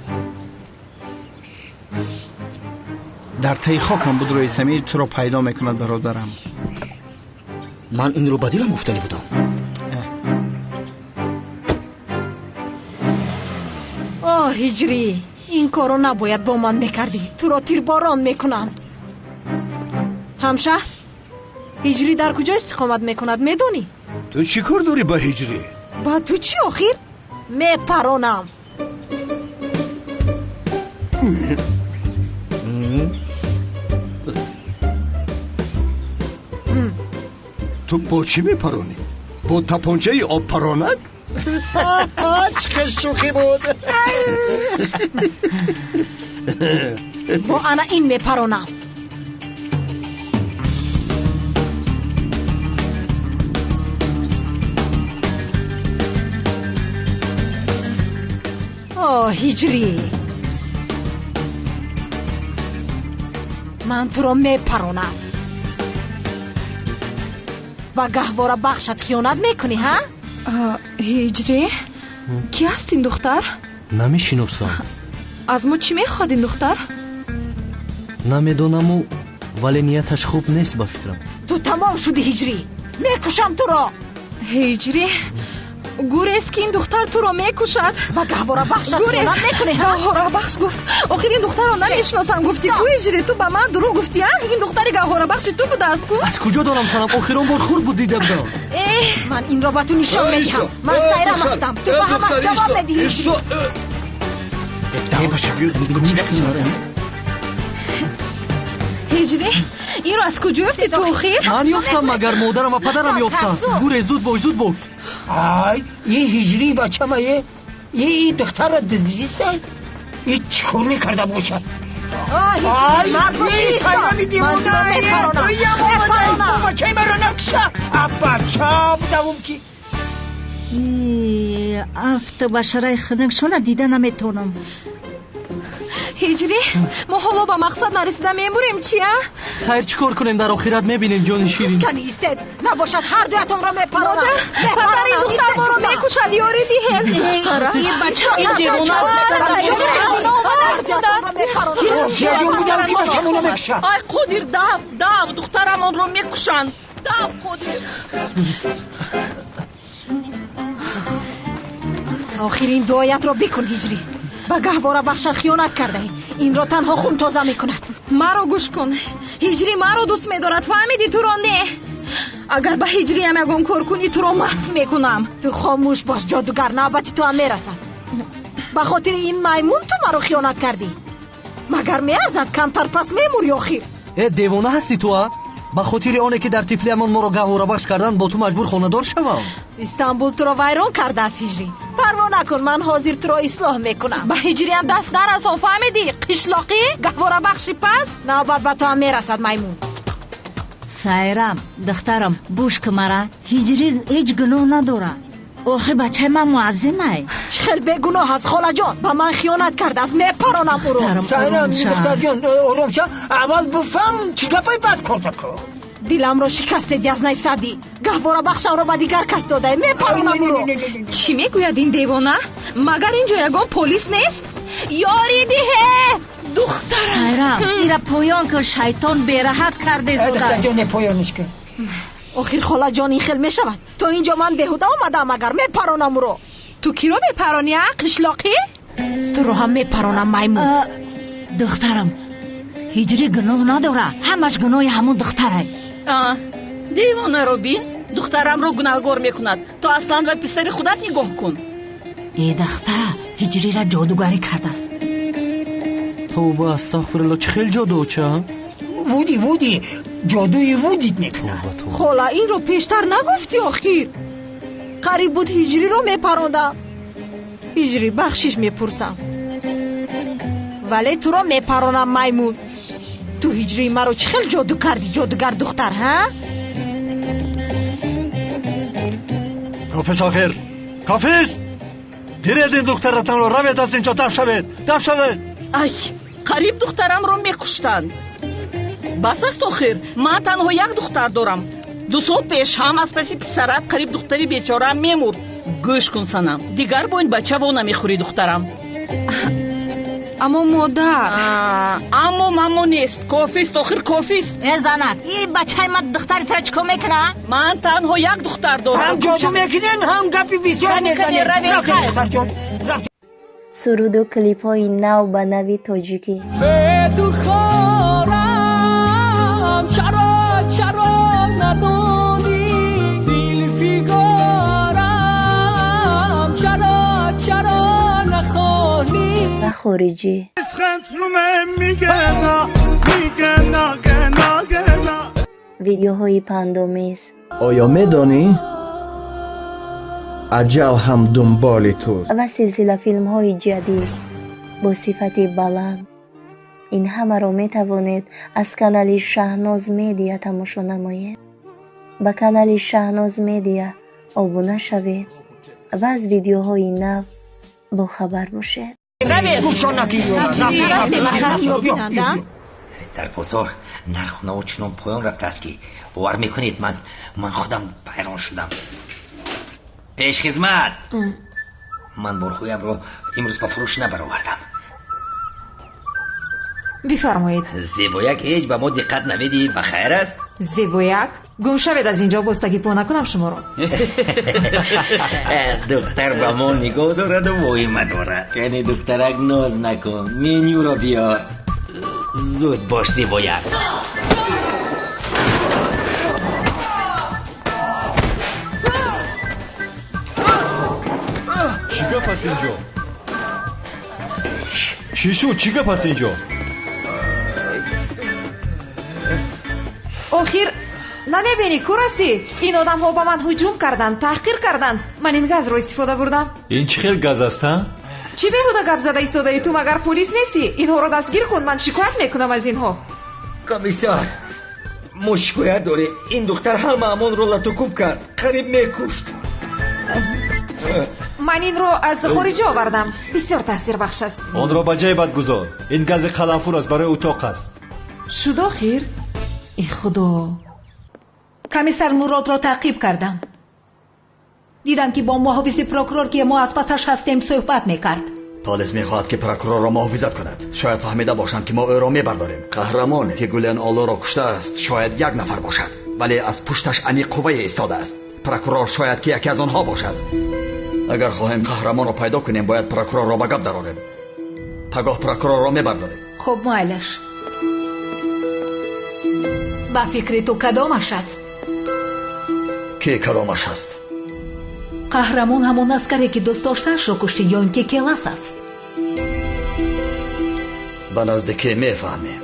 дар таи хокам буд, рӯи самир туро пайдо мекунад, бародарам. Ман инро ба дилам гуфтанӣ будам. О, Ҳиҷрӣ, ин корро набояд бо ман мекардӣ. Туро тирборон мекунанд. Ҳамшаҳр, Ҳиҷрӣ дар куҷо истиқомат мекунад, медонӣ? Ту чӣ кор дорӣ ба Ҳиҷрӣ? Ба ту чӣ, охир? Мепаронам. Ту бо чӣ мепаронӣ? Бо тапончаи обпаронак? Чӣ хел шӯхӣ буд! Бо ана ин мепаронам. О, Ҳиҷрӣ, ман туро мепаронам. Ба гаҳвора бахшат хиёнат мекунӣ, ҳа? Ҳиҷрӣ, кӣ аст ин духтар? Намешиносам. Аз мо чӣ мехоҳад ин духтар? Намедонаму, вале нияташ хуб нест, ба фикрам. Ту тамом шудӣ, Ҳиҷрӣ, мекушам туро. Ҳиҷрӣ, гурез, ки ин духтар туро мекушад. Ба гаҳвора бахшат хиёнат мекунӣ, ҳа? Гаҳворабахш гуфт. Охир ин духтарро намешиносам гуфтӣ ку, Ҳиҷрӣ? Ту ба ман дурӯғ гуфтӣ, а? Ин духтари гаҳворабахши ту будааст ку? Аз куҷо донам, санам? Охирон бор хурд буд, дида будам. Ман инро ба ту нишон медиҳам. Ман Сайрам ҳастам. Ту ба ҳамаш ҷавоб медиҳӣ. Ҳиҷрӣ, инро аз куҷо ёфтӣ ту охир? Ман ёфтам, магар модарам ва падарам ёфтанд. Гурез, зуд бош, зуд бош. Ай, и Ҳиҷрӣ бачамае, и духтарро дуздиста, и чӣ кор мекарда бошад? Ай, сайрами девонае, бачаи маро накуша. Бача будавум ки. Афту башараи хунукшона дида наметавонам. Ҳиҷрӣ, мо ҳоло ба мақсад нарасида мемурем, чи, а? Хайр, чӣ кор кунем? Дар охират мебинем, ҷони ширин. Кани истед, набошад ҳар дуятонро мепаронам. Падар, ин духтар моро мекушад, ёрӣ диҳед. Ин бача, ин девона. Ай Қодир, дав, дав, духтарамонро мекушанд. Дав, Қодир. Охир ин дуоятро бикун, Ҳиҷрӣ. Ба гаҳвора бахшат хиёнат кардаӣ. Инро танҳо хун тоза мекунад. Маро гӯш кун. Ҳиҷрӣ маро дӯст медорад, фаҳмидӣ? Туро не. Агар ба ҳиҷриям ягон кор кунӣ, туро маҳв мекунам. Ту хомӯш бош, ҷодугар, навбати ту ҳам мерасад. Ба хотири ин маймун ту маро хиёнат кардӣ. Магар меарзад? Камтар пас мемурӣ охир. Э, девона ҳастӣ ту, а? Ба хотири оне ки дар тифлиамон моро гаҳворабахш карданд, бо ту маҷбур хонадор шавам. Истанбул туро вайрон кардааст, Ҳиҷрӣ. Парво накун, ман ҳозир туро ислоҳ мекунам. Ба ҳиҷриям даст нарасон, фаҳмидӣ? Қишлоқӣ, гаҳворабахши пас. Навбат ба ту ҳам мерасад, маймун. Сайрам, духтарам, гӯш ку мара. Ҳиҷрӣ ҳеҷ гуноҳ надорад. Охи бачаи ман муаззимай. Чӣ хел бегуноҳ аст, холаҷон? Ба ман хиёнат кардааст, мепаронам ӯро. Сайрам, духтарҷон, ором ша. Аввал бифаҳм чӣ гапай, баъд корта кун. Диламро шикастед, язнаи садӣ. Гаҳворабахшамро ба дигар кас додаe, мепаронам ӯро. Чӣ мегӯяд ин девона? Магар ин ҷо ягон полис нест? Ёрӣ диҳед, духтарам. Сайрам, ира поён кун, шайтон бераҳат кардезода. Духтарҷон, поёниш кун. Охир холаҷон, ин хел мешавад? То ин ҷо ман беҳуда омадаам, агар мепаронам ӯро. Ту киро мепаронӣ, а, қишлоқӣ? Туро ҳам мепаронам, маймун. Духтарам, ҳиҷрӣ гуноҳ надорад, ҳамаш гуноҳи ҳамон духтарай. Девонаро бин, духтарамро гунаҳгор мекунад. Ту аслан ба писари худат нигоҳ кун. Э, духтар, ҳиҷрира ҷодугарӣ кардааст. Тавба, астағфирулло, чӣ хел ҷоду, оча? Вуди, вуди, ҷодуи вудид мекунад. Хола, инро пештар нагуфтӣ охир. Қариб буд ҳиҷриро мепарондам. Ҳиҷрӣ, бахшиш мепурсам. Вале туро мепаронам, маймун. Ту ҳиҷрии маро чӣ хел ҷоду кардӣ, ҷодугар духтар, ҳа? Кофист охир, кофист! Гиред ин духтаратонро, равед аз инҷо, даф шавед, даф шавед! Ай, қариб духтарамро мекуштанд. Бас аст охир, ман танҳо як духтар дорам. 2 сол пеш ҳам аз паси писарат қариб духтари бечораам мемурд. Гӯш кун, Санам, дигар бо ин бача во намехӯрӣ, духтарам. Аммо модар. Аммо мамо нест. Кофист охир, кофист. Э, занак, ин бачаи ман духтари тура чӣ кор мекунад? Ман танҳо як духтар дорам. Ҳам ҷоду мекунем, ҳам гапи бисёр мезанем. Суруду клипҳои нав ба нави тоҷикӣ. Чаро, чаро надонӣ дилфигорам, чаро, чаро нахонӣ. Ва хориҷӣ. Видеоҳои пандомез. Оё медонӣ аҷал ҳам дунболи туст? Ва силсила филмҳои ҷадид бо сифати баланд. Ин ҳамаро метавонед аз канали Шаҳноз Медиа тамошо намоед. Ба канали Шаҳноз Медиа обуна шавед ва аз видеоҳои нав бохабар бошед. Дар бозор нарху чунон поён рафтааст, ки бовар мекунед, ман худам ҳайрон шудам. Пешхизмат, ман борҳоямро имрӯз ба фурӯш набаровардам. Бифармоед. Зебояк ҳеҷ ба мо диққат намедиҳӣ, ба хайр аст? Зебояк, гум шавед аз инҷо, боз тагипо накунам шуморо. Духтар ба мо нигоҳ дораду воҳима дорад. Яъне духтарак, ноз накун, менюро биёр. Зуд бош, зебояк. Чӣ гап аст инҷо? Чӣ шуд? Чӣ гап аст инҷо? Охир намебинӣ, кур ҳастӣ? Ин одамҳо ба ман ҳуҷум карданд, таҳқир карданд. Ман ин газро истифода бурдам. Ин чӣ хел газ аст, ҳа? Чӣ беҳуда гап зада истодаӣ ту? Магар полис нестӣ? Инҳоро дастгир кун, ман шикоят мекунам аз инҳо. Комиссар, мо шикоят дорем. Ин духтар ҳамаамонро латукуб кард, қариб мекушт. Ман инро аз хориҷа овардам. Бисёр таъсирбахш аст. Онро ба ҷайбат гузор. Ин гази қаламфур аст, барои утоқ аст. Шуд охир? Э худо! Комиссар Муродро таъқиб кардам. Дидам ки бо муҳофизи прокурор, ки мо аз пасаш ҳастем, суҳбат мекард. Полис мехоҳад ки прокурорро муҳофизат кунад. Шояд фаҳмида бошанд, ки мо ӯро мебардорем. Қаҳрамоне ки Гулен Оллоро куштааст, шояд як нафар бошад, вале аз пушташ аниқ қуввае истодааст. Прокурор шояд ки яке аз онҳо бошад. Агар хоҳем қаҳрамонро пайдо кунем, бояд прокурорро ба гап дарорем. Пагоҳ прокурорро мебардорем. Хуб, майлаш. Ба фикри ту кадомаш аст? Ки кадомаш аст? Қаҳрамон ҳамон аскаре ки дӯст доштаашро кушти ё ин ки Келас аст? Ба наздикӣ мефаҳмем.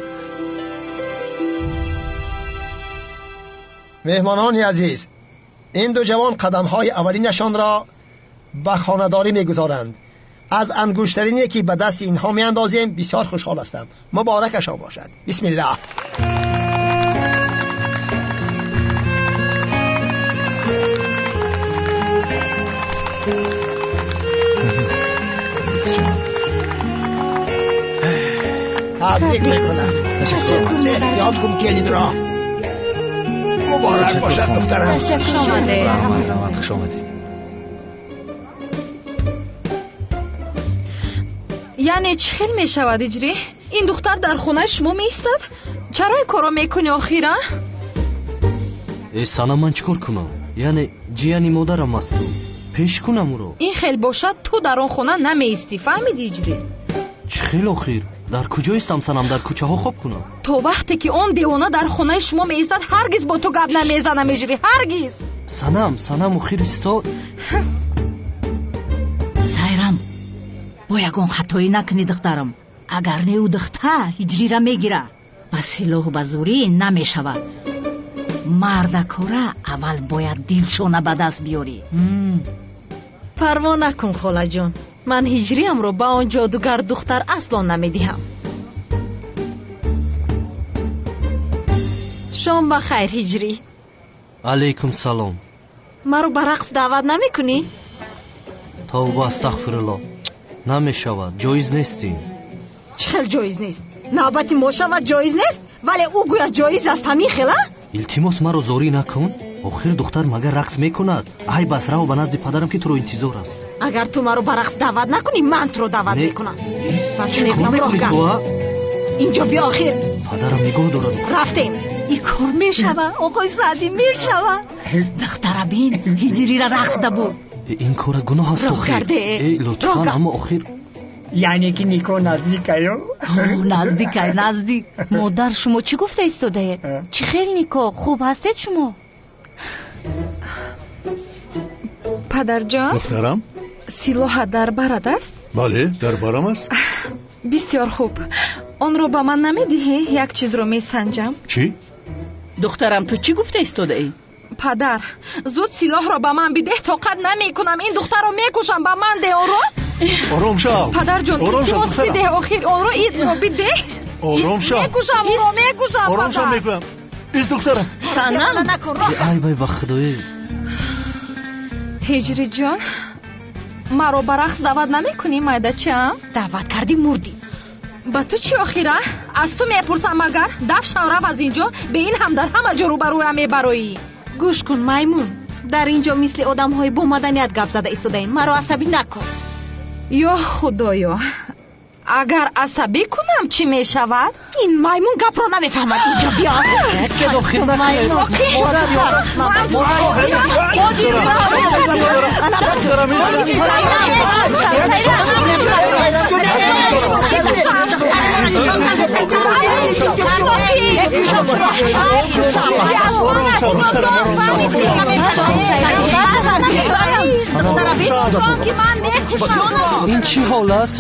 Меҳмонони азиз, ин ду ҷавон қадамҳои аввалинашонро ба хонадорӣ мегузоранд. Аз ангуштарине ки ба дасти инҳо меандозем бисёр хушҳол ҳастам. Муборакашон бошад. Бисмиллаҳ. Табрик мекунам. Эҳтиёт кун келинро. Муборак бошад духтарам. Хуш омадед. Раҳмат, хуш омадед. Яъне чӣ хел мешавад, Иҷрӣ? Ин духтар дар хонаи шумо меистад? Чаро ин корро мекунӣ охир, а? Э, Санам, ман чӣ кор кунам? Яъне ҷияни модарам аст ту. Пеш кунам ӯро. Ин хел бошад, ту дар он хона намеистӣ, фаҳмидӣ, Иҷрӣ? Чӣ хел охир? Дар куҷо истам, Санам? Дар кӯчаҳо хоб кунам? То вақте ки он девона дар хонаи шумо меистад, ҳаргиз бо ту гап намезанам, Иҷрӣ, ҳаргиз. Санам, Санам, охир исто. Сайрам, бо ягон хатоӣ накунӣ, духтарам. Агар не, ӯ духта Ҳиҷрира мегира. Ба силоҳу ба зӯрӣ намешавад. Мардакора аввал бояд дилшона ба даст биёрӣ. Парво накун, холаҷон. Ман Ҳиҷриамро ба он ҷодугар духтар асло намедиҳам. Шом ба хайр, Ҳиҷрӣ. Алайкум салом. Маро ба рақс даъват намекунӣ? Тавба, астағфируллоҳ. Намешавад, ҷоиз нестӣ. Чӣ хел ҷоиз нест? Навбати мо шавад ҷоиз нест, вале ӯ гӯя ҷоиз аст, ҳамин хела? Илтимос, маро зорӣ накун. Охир духтар магар рақс мекунад? Ай бас, рав ба назди падарам, ки туро интизор аст. Агар ту маро ба рақс даъват накунӣ, ман туро даъват мекунам. Чӣ кор мекунӣ ту, а? Инҷо биё охир. Падарам нигоҳ дорад. Рафтем. Ин кор мешава, оқои Саъдӣ, мешава. Духтара бин, Ҳиҷрира рақс дабуд. Ин кора гуноҳ аст охир. Лутфан, аммо охир. Яъне ки никоҳ наздикаю? Наздикай, наздик. Модар, шумо чӣ гуфта истодаед? Чӣ хел никоҳ? Хуб ҳастед шумо? Падарҷон? Духтарам? Силоҳат дар барат аст? Бале, дар барам аст. Бисёр хуб. Онро ба ман намедиҳӣ? Як чизро месанҷам. Чӣ? Духтарам, ту чӣ гуфта истодаӣ? Падар, зуд силоҳро ба ман бидеҳ, тоқат намекунам. Ин духтарро мекушам, ба ман деҳ онро. Ором шав. Падарҷон, илтимос, бидеҳ охир онро, инро бидеҳ. Ором шав. Мекушам ӯро, мекушам, падар. Ором шав мегӯям. Ис духтарам. Санам. Ай вай, ба худои. Ҳиҷриҷон, маро ба рақс даъват намекунӣ, майдачаам? Даъват кардӣ, мурдӣ. Ба ту чӣ охира? Аз ту мепурсам агар. Даф шав, рав аз инҷо, бе ин ҳам дар ҳама ҷо рӯбарӯям мебароӣ. Гӯш кун, маймун. Дар инҷо мисли одамҳои бо маданият гап зада истодаем. Маро асабӣ накун. Ё худоё, агар асабӣ кунам чӣ мешавад? Ин маймун гапро намефаҳмад. Инҷо биё. Ин чӣ ҳол аст?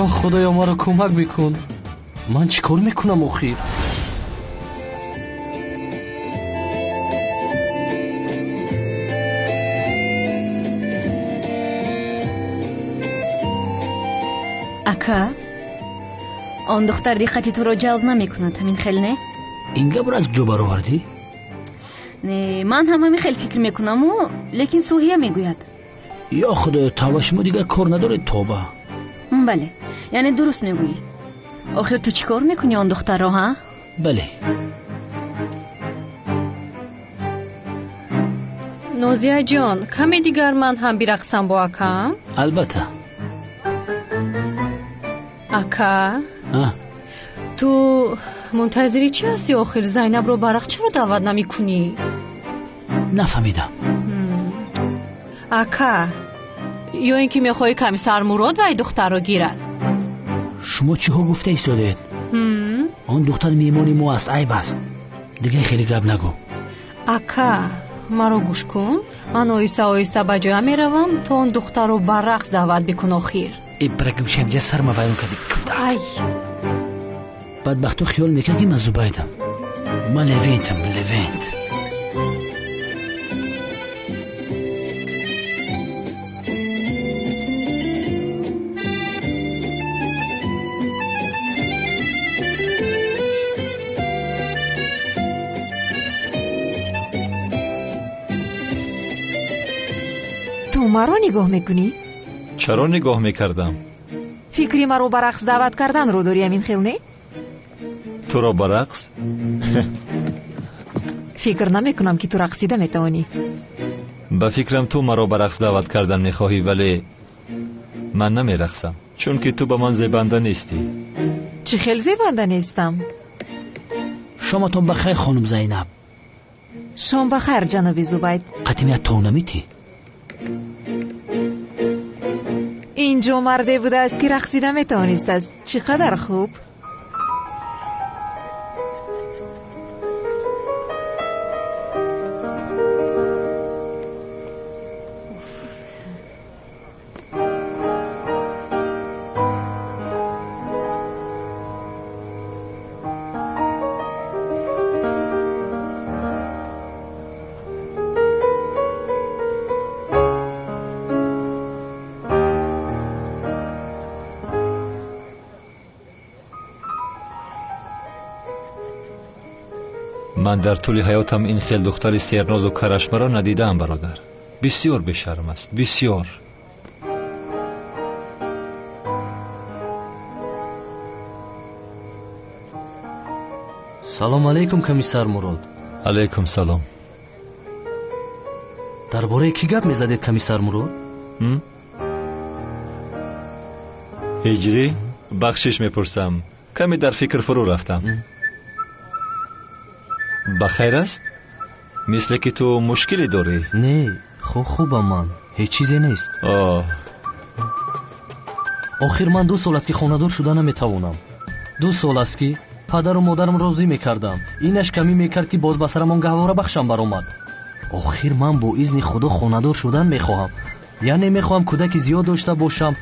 Ё худоё, маро кӯмак бикун. Ман чӣ кор мекунам охир? Ака, он духтар диққати туро ҷалб намекунад, ҳамин хел не? Ин гапро аз куҷо баровардӣ? Не, ман ҳам ҳамин хел фикр мекунаму, лекин Сулҳия мегӯяд. Ё Худоё, тавба, шумо дигар кор надоред, тавба. Бале, яъне дуруст мегӯӣ. Охир ту чӣ кор мекунӣ он духтарро, ҳа? Бале. Нозияҷон, каме дигар ман ҳам бирақсам бо акам? Албатта. Ака, ту мунтазири чӣ ҳастӣ охир? Зайнабро ба рақс чаро даъват намекунӣ? Нафаҳмидам. Ака, ё ин ки мехоҳӣ комиссар Мурод вай духтарро гирад? Шумо чиҳо гуфта истодаед? Он духтар меҳмони мо аст, айб аст. Дигар хеле гап нагӯ. Ака, маро гӯш кун. Ман оҳиста оҳиста ба ҷоя меравам, то он духтарро ба рақс даъват бикун охир. Э, баракамшам, ҷа сарма вайрон кардӣ. Ай! Бадбахто хиёл мекард, ки ман Зубайдам. Ман Левентам, Левент. Ту маро нигоҳ мекунӣ? Чаро нигоҳ мекардам? Фикри маро ба рақс даъват карданро дорӣ, амин хел не? Туро ба рақс? Фикр намекунам, ки ту рақсида метавонӣ. Ба фикрам, ту маро ба рақс даъват кардан мехоҳӣ, вале ман намерақсам, чунки ту ба ман зебанда нестӣ. Чӣ хел зебанда нестам? Шоматон ба хайр, хонум Зайнаб. Шом ба хайр, ҷаноби Зубайд. Қатимият тов наметӣ? Инҷо марде будааст, ки рақсида метавонистааст. Чӣ қадар хуб! Ман дар тӯли ҳаётам ин хел духтари сернозу карашмаро надидаам, бародар. Бисёр бешарм аст, бисёр. Салом алейкум, комиссар Мурод. Алейкум салом. Дар бораи кӣ гап мезадед, комиссар Мурод? Ҳиҷрӣ, бахшиш мепурсам, каме дар фикр фурӯ рафтам. Ба хайр аст? Мисле ки ту мушкиле дорӣ. Не, хубам ман, ҳеҷ чизе нест. Охир ман 2 сол аст, ки хонадор шуда наметавонам. 2 сол аст, ки падару модарам розӣ мекардам. Инаш камӣ мекард, ки боз ба сарам он гаҳвора бахшам баромад. Охир ман бо изни Худо хонадор шудан мехоҳам. Яъне мехоҳам кӯдаки зиёд дошта бошам,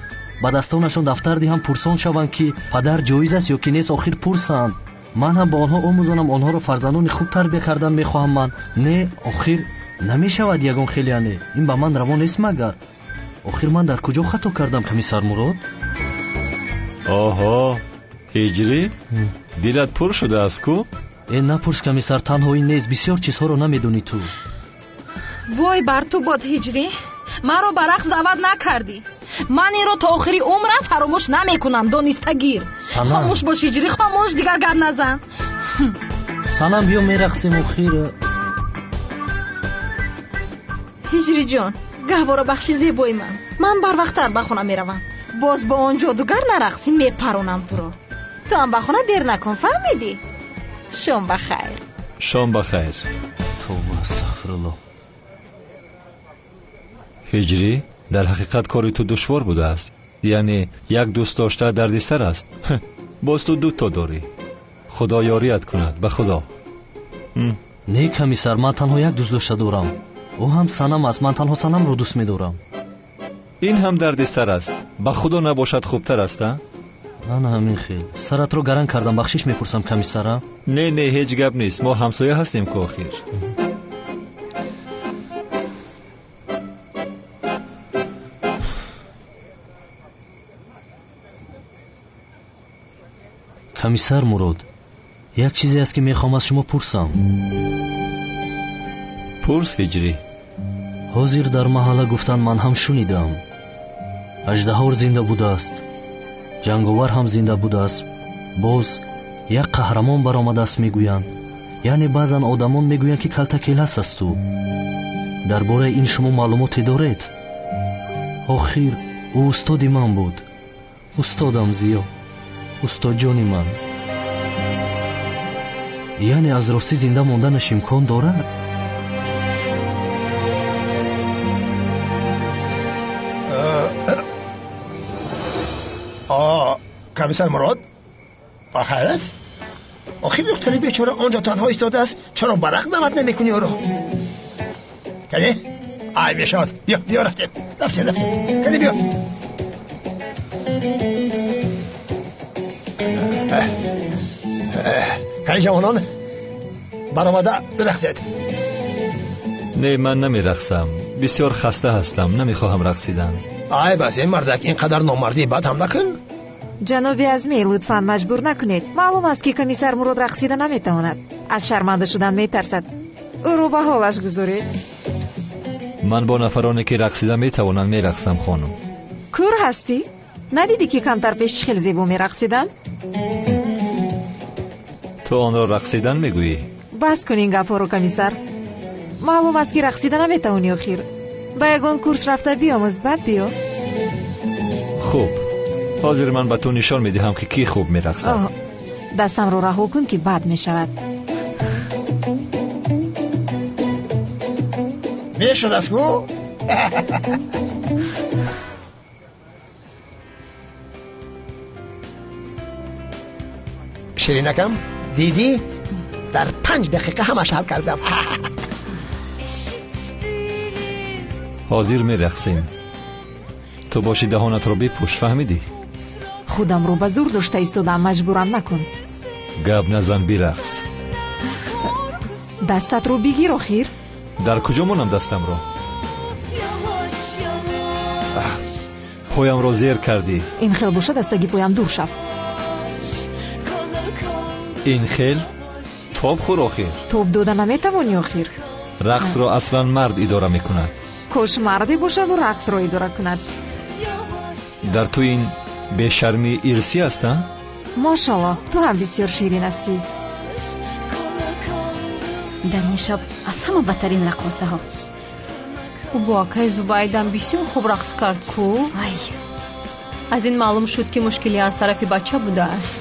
ба дастонашон дафтар диҳам, пурсон шаванд, ки падар ҷоиз аст ё ки нест, охир пурсанд. Ман ҳам ба онҳо омӯзонам, онҳоро фарзандони хуб тарбия кардан мехоҳам ман. Не, охир намешавад ягон хел, яъне ин ба ман раво нест магар. Охир ман дар куҷо хато кардам, комиссар Мурод? Оҳо, ҳиҷрӣ, дилат пур шудааст ку? Э, напурс, комиссар, танҳо ин нест, бисёр чизҳоро намедонӣ ту. Вой бар ту бод, ҳиҷрӣ, маро ба рақс даъват накардӣ. Ман инро то охири умрам фаромӯш намекунам, дониста гир. Хомӯш бош, ҳиҷрӣ, хомӯш, дигар гап назан. Санам, биё мерақсем охир. Ҳиҷриҷон, гаҳворабахши зебои ман, ман барвақттар ба хона меравам. Боз бо он ҷодугар нарақсӣ, мепаронам туро. Ту ҳам ба хона дер накун, фаҳмидӣ? Шом ба хайр. Шом ба хайр. Тавба, астағфируллоҳ. Ҳиҷрӣ, дар ҳақиқат кори ту душвор будааст. Яъне як дӯст дошта дардисар аст. Боз ту дуто дорӣ. Худо ёрият кунад, ба Худо. Не, комиссар, ман танҳо як дӯст дошта дорам. Ӯ ҳам Санам аст, ман танҳо Санамро дӯст медорам. Ин ҳам дардисар аст. Ба Худо набошад хубтар аст, а? Ана ҳамин хел. Саратро гаран кардам, бахшиш мепурсам, комиссара. Не, не, ҳеҷ гап нест. Мо ҳамсоя ҳастем ку охир. Комиссар Мурод, як чизе аст, ки мехоҳам аз шумо пурсам. Пурс Ҳиҷрӣ. Ҳозир дар маҳалла гуфтанд, ман ҳам шунидам. Аждаҳор зинда будааст, ҷанговар ҳам зинда будааст, боз як қаҳрамон баромадааст мегӯянд. Яъне баъзан одамон мегӯянд, ки калтакелас аст ту. Дар бораи ин шумо маълумоте доред? Охир ӯ устоди ман буд. Устодам Зиё, устодҷони ман. Яъне аз ростӣ зинда монданаш имкон дорад? Комиссар Мурод, ба хайр аст? Охир духтари бечора онҷо танҳо истодааст, чаро ба рақс даъват намекунӣ ӯро? Кане? Ай мешавад. Биё, биё, рафтем. Рафтем, рафтем. Кане биё. Кане ҷавонон, баромада бирақсед. Не, ман намерақсам. Бисёр хаста ҳастам, намехоҳам рақсидан. Ай бас, ин мардак, ин қадар номардӣ бад ҳам накун. Ҷаноби Азмӣ, лутфан маҷбур накунед. Маълум аст, ки комиссар Мурод рақсида наметавонад. Аз шарманда шудан метарсад. Ӯро ба ҳолаш гузоред. Ман бо нафароне ки рақсида метавонанд мерақсам, хонум. Кӯр ҳастӣ? Надидӣ, ки камтар пеш чӣ хел зебо мерақсидам? Ту онро рақсидан мегӯӣ? Бас кун ин гапҳоро, комиссар. Маълум аст, ки рақсида наметавонӣ охир. Ба ягон курс рафта биомӯз, баъд биё. Хуб, ҳозир ман ба ту нишон медиҳам, ки кӣ хуб мерақсад. Дастамро раҳо кун, ки бад мешавад. Мешудааст ку? Ширинакам, дидӣ? Дар 5 дақиқа ҳамаш ҳал кардам. Ҳозир мерақсем. Ту боши даҳонатро бипӯш, фаҳмидӣ? Худамро ба зур дошта истодам, маҷбурам накун. Гап назан, бирақс. Дастатро бигир охир. Дар куҷо монам дастамро? Поямро зер кардӣ. Ин хел бошад, аз таги поям дур шав. Ин хел? Тоб хӯр охир. Тоб дода наметавонӣ охир. Рақсро аслан мард идора мекунад. Кош марде бошаду рақсро идора кунад. Дар ту ин бешармии ирсӣ аст, а? Мошалло, ту ҳам бисёр ширин ҳастӣ. Дар ин шаб аз ҳама бадтарин раққосаҳо. Ӯ бо акаи Зубайдам бисёр хуб рақс кард ку. Ай, аз ин маълум шуд, ки мушкилӣ аз тарафи бача будааст.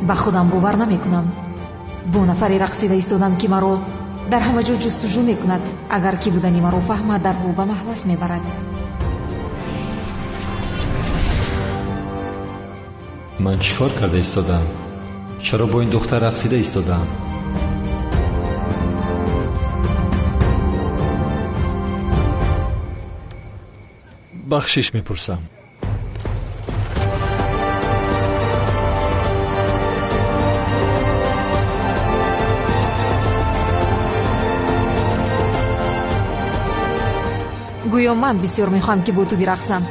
Ба худам бовар намекунам. Бо нафаре рақсида истодам, ки маро дар ҳама ҷо ҷустуҷӯ мекунад. Агар ки будани маро фаҳмад, дарҳол ба маҳбас мебарад. Ман чӣ кор карда истодам? Чаро бо ин духтар рақсида истодам? Бахшиш мепурсам. Гӯё ман бисёр мехоҳам, ки бо ту бирақсам.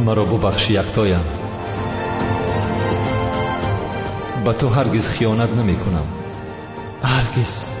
Маро бубахш, яктоям. Ба ту ҳаргиз хиёнат намекунам. Ҳаргиз.